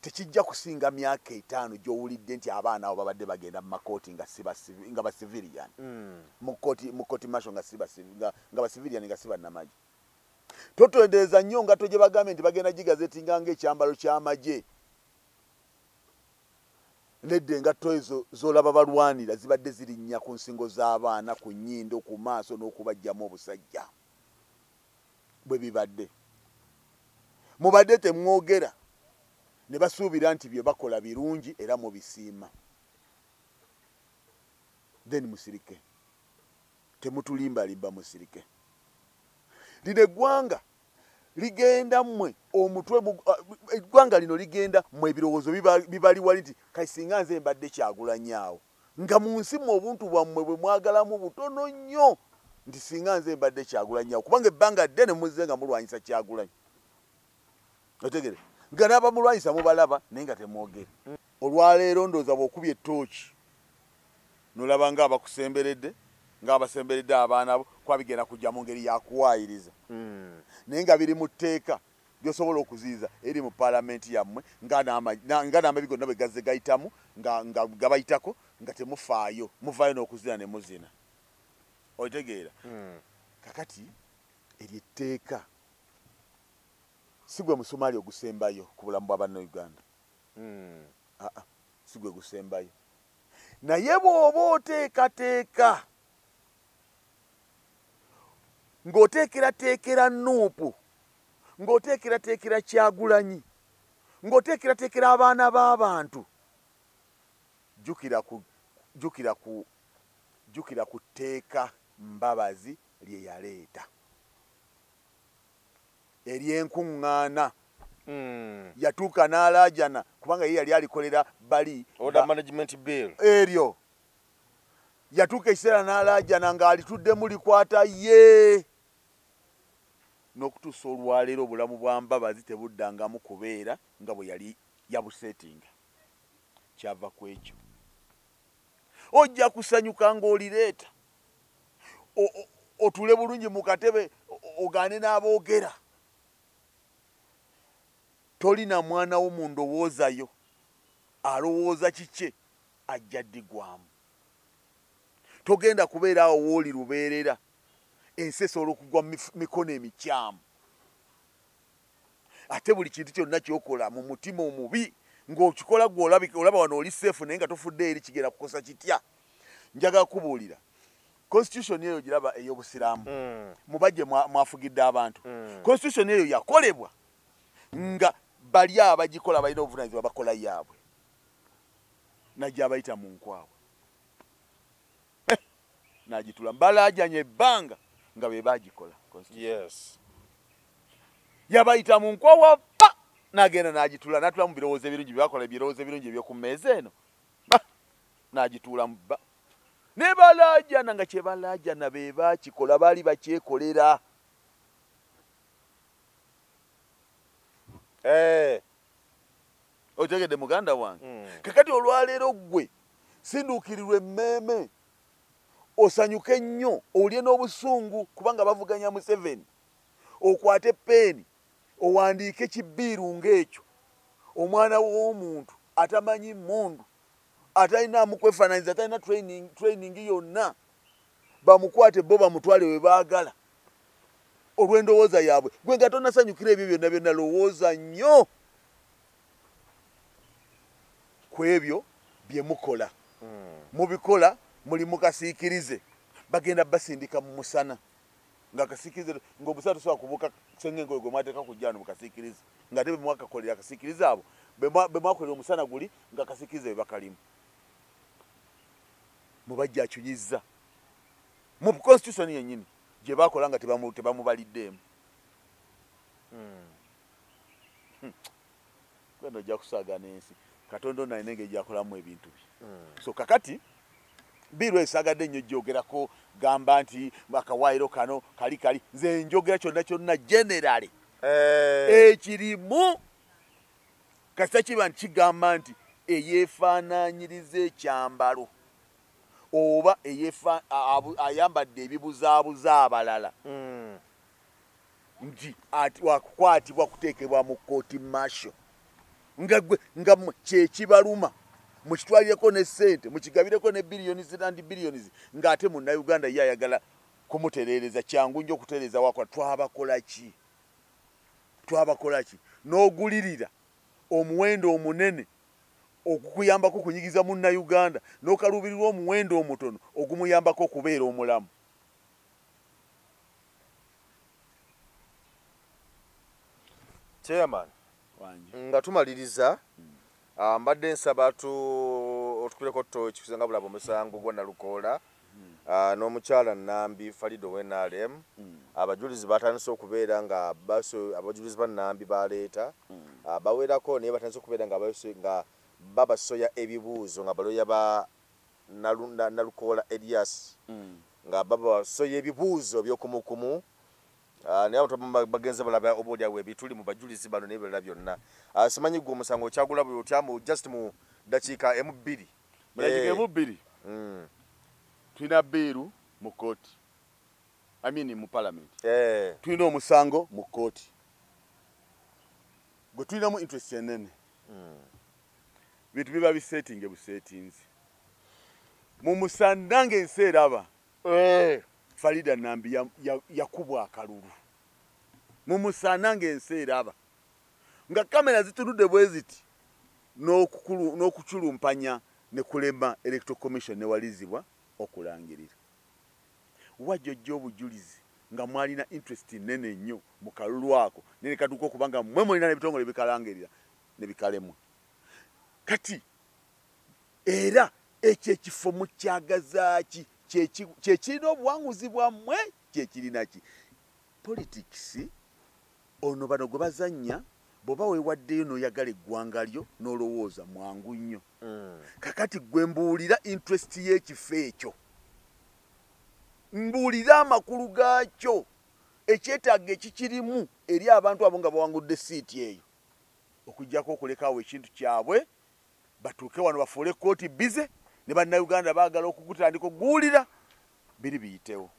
tekijja kusinga myaka 5 gy'owulidde nti abaana abo babadde bagenda mu makooti nga nga ba civilian. Mu kooti martial nga si nga ba civilian nga si bannamagye. Totondereza nnyo nga gye bagambye nti bagenda gigazetinga ng'ekyambalo ky'amagye. Nedda engatto ezo z'olaba balwanira zibadde zirinnya ku nsingo z'abaana, ku nnyindo, ku maaso n'okubaggyamu obusajja. Bwe bibadde. Mubadde temwogera ne basuubira nti bye bakola birungi era mubisiima. Then musirike. Temutulimbalimba, musirike. Lino eggwanga ligenda mmwe omutwe, eggwanga lino ligenda mmwe ebirowoozo bibali wali nti kati singa nze mbadde Kyagulanyi awo. Nga mu nsi mmwe obuntu bwammwe bwe mwagalamu butono nnyo nti singa nze mbadde Kyagulanyi awo, kubanga ebbanga ddene muzze nga mulwanyisa Kyagulanyi. Otegere? Nga n'abamulwanyisa mubalaba naye nga temwogera. Olwaleero ndowooza bw'okubye ettooki n'olaba ng'abakusemberedde, ng'abasemberedde abaana bo, kuba bigenda kujja mu ngeri ya kuwaayiriza. Naye nga biri mu tteeka by'osobola okuziyiza eri mu paalamenti yammwe, nga n'amabi gonna bwe gazze gayitamu, nga gabayitako, nga temufaayo, muvaayo n'okuzina ne muzina. Otegeera? Kakati eryo etteeka si gwe musumaali ogusembayo ku bulamu bwa Bannayuganda. Si gwe gusembayo. Naye bw'oba oteekateeka ng'oteekerateekera Nuupu, ng'oteekerateekera Kyagulanyi, ng'oteekerateekera abaana b'abantu, jjukira ku tteeka Mbabazi lye yaleeta ery'enkuŋŋaana. Yatuuka n'alaajana kubanga ye yali alikolera bali Order Management Bill eryo. Yatuuka ekiseera n'alaajana ng'alituddemu likwata ye. N'okutuusa olwaleero obulamu bwa Mbabazi tebuddangamu kubeera nga bwe yali yabuseetinga. Kyava ku ekyo. Ojja kusanyuka ng'olireeta. Otuule bulungi mu katebe, ogaane n'aboogera. Tolina mwana wo mu ndowooza yo alowooza kike ajja ddigwamu. Togenda kubeera awo w'oli lubeerera. Ensi esobola okugwa mu mikono emikyamu. Ate buli kintu kyonna ky'okola mu mutima omubi ng'okikola gwe olaba wano oli safe naye nga tofudde eri kigenda kukosa kitya. Njagala kubuulira. Constitution eyo giraba ey'Obusiraamu. Mubajje mwafugidde abantu. Constitution eyo yakolebwa nga bali abagikola balina obuvunaanyizibwa bakola yaabwe. Najja abayita mu nkwawa. N'agitula. Balaajanye ebbanga nga be baagikola. Yes. Yabayita mu nkwawa pa! N'agenda n'agitula, n'atula mu birowoozo ebirungi bye bakola, ebirowoozo ebirungi eby'oku mmeeza eno. Ba! N'agituula mu bba. Ne balaajana nga kye balaajana be baakikola, baali bakyekolera. Otegedde muganda wange? Kakati olwaleero ggwe sinduukirirwa emmeeme, osanyuke nnyo, owulye n'obusungu kubanga bavuganya Museveni. Okwate peeni owandiike kibbiiru ng'ekyo. Omwana w'omuntu atamanyi mmundu, atalina kwefaananyiriza, atalina training yonna, bamukwate bo bamutwale we baagala olw'endowooza yaabwe. Gwe nga tonnasanyukira ebyo byonna byonna, lowooza nnyo ku ebyo bye mukola. Mubikola muli mukasiikirize, bagenda basindika mu musana. Nga kasiikirize, ng'omusana tosobola kubuuka sengenge gwe mwateeka ku jjano mu kasiikirize, ng'ate be mwakakolera akasiikirize abo, be mwakolera omusana guli nga kasiikirize be bakalimu. Mubajja akyunyizza mu constitution yennyini gye baakola nga tebamubaliddeemu. Gweno ojja kusaagana ensi. Katonda ono alina engeri gy'akolamu ebintu bye. So kakati biru esaagadde nnyo gyogerako gamba nti akawaayiro kano kali kali, nze njogera kyonna kyonna generally. Ekirimu kasita kiba nti kigamba nti eyeefaanaanyiriza ekyambalo oba ayambadde ebibuzaabuza abalala nti wakukwatibwa kuteekebwa mu kooti martial nga gwe nga kyekibaluma mukitwalireko ne ssente mukigabireko ne billions and billions ng'ate munnayuganda ye ayagala kumutereereza. Kyangu nnyo okutereeza wakola. Twabakola ki? Twabakola ki? N'ogulirira omuwendo omunene okukuyambako okunyigiza munnayuganda n'okaluubirirwa omuwendo omutono ogumuyambako okubeera omulamu. Chairman, nga tumaliriza, mbadde nsaba otukuleko toki nga bulaba omusango gwa Nalukoola n'omukyala Nambi Faridah owa NRM. Abajulizi batandise okubeera nga abajulizi ba Nambi baleeta bawerako, naye batandise okubeera nga babasoya ebibuuzo nga baloya ba Nalukoola Elias nga babasoya ebibuuzo by'okumukumu, naye abantu bagenze balaba oba oliawo ebituli mu bajulizi bano n'ebirala byonna. Simanyi gwe omusango okyagula bwe otya mu just mu dakiika emu bbiri. Mu dakiika emu bbiri tulina bill mu kooti, I mean mu parliament. Tulina omusango mu kooti gwe tulinamu interest enene. Bintu biba bisetinge busetinzi mu musanda ng'ensi eraba. Faridah Nambi yakubwa akalulu mu musana ng'ensi eraba, nga kamera zitunudde bwe ziti n'okukulumpanya ne kulema Electoral Commission newalizibwa okulangirira. Wajjojja obujulizi nga mwalina interest nene nnyo mu kalulu ako, naye ne katuuka okuba nga mmwe mulina n'ebitongole bikalangirira ne bikalemwa. Kati era ekyo ekifo mukyagazaaki? Kyekirina obuwanguzi bwammwe, kyekirina ki? Politics ono bano gwe bazannya, bw'oba weewaddeyo n'oyagala eggwanga lyo n'olowooza mwangu nnyo. Kakati gwe mbuulira interest y'ekifo ekyo, mbuulira amakulu gaakyo, ekyetaago ekikirimu eri abantu abo nga bawangudde siiti eyo, okuggyako okulekaawo ekintu kyabwe batuuke wano bafuule kooti bize ne bannayuganda baagala okugutandika okuguwulira biri biyitewo.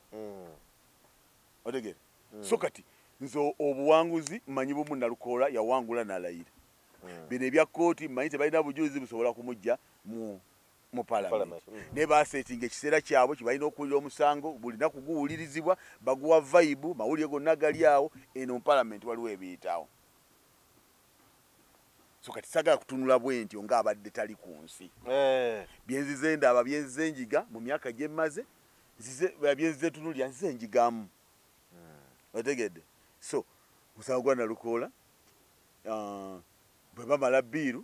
Otegeera? So kati nze obuwanguzi mmanyi bumu, Nalukoola yawangula n'alayira. Bino ebya kooti mmanyi tebalina bujulizi busobola kumujja mu parliament, naye basetinga ekiseera kyabwe kibalina okuwulira omusango, bulina kuguwulirizibwa, baguwa vibe, mawulire gonna gali awo. Eno mu parliament waliwo ebiyitawo. So kati sagala kutunula bwe ntyo ng'abadde tali ku nsi. Byenzize ndaba, byenzize njiga mu myaka gye mmaze, byenzize tunulira, nzize njigamu. Otegedde? So musango gwa Nalukoola, bwe bamala bill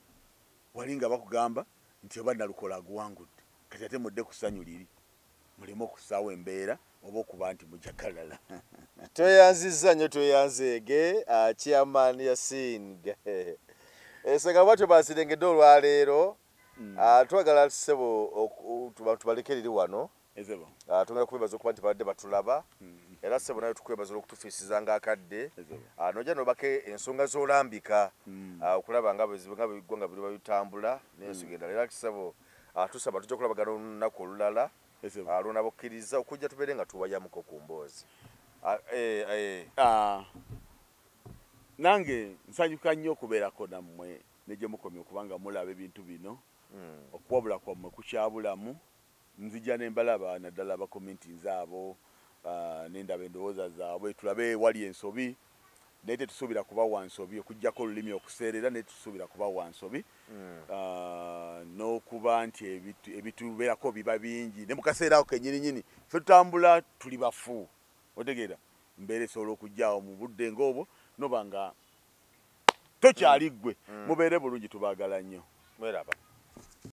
wali nga bakugamba nti oba Nalukoola aguwangudde, kati ate mudde ku ssanyu liri muleme okussaawo embeera oba okuba nti mujagalala. Tweyanzizza nnyo, tweyanzeege Chairman Yasin. Ensonga bwatyo basirengedde olwaleero. Twagala ssebo tubaleke riri wano. Twongera kwebaza okuba nti babadde batulaba, era ssebo naye tukwebaza olw'okutufiisiza ng'akadde nojja n'obako ensonga z'olambika okulaba nga eggwanga bwe liba bitambula n'ensonga endala. Era ssebo tusaba tujja kulabagana olunaku olulala lwonabukkiriza okujja tubeere nga tuwayamuko ku mboozi. Nange nsanyuka nnyo okubeerako nammwe ne gye mukomye okubanga mulaba ebintu bino. Okuwabula kwammwe kukyabulamu, nzija ne mbalaba naddala abakomentinze abo, nendaba endowooza zaabwe, tulabe wali ensobi, naye tetusuubira kubawa nsobi okuggyako olulimi okuseerera, naye tetusuubira kubawa nsobi n'okuba nti ebitubeerako biba bingi, ne mu kaseera ako kennyininyini ffe tutambula tuli bafu. Otegeera? Mbeera esobola okujjaawo mu budde ng'obwo noba nga tokyali ggwe. Mubeere bulungi, tubaagala nnyo. Mweraba.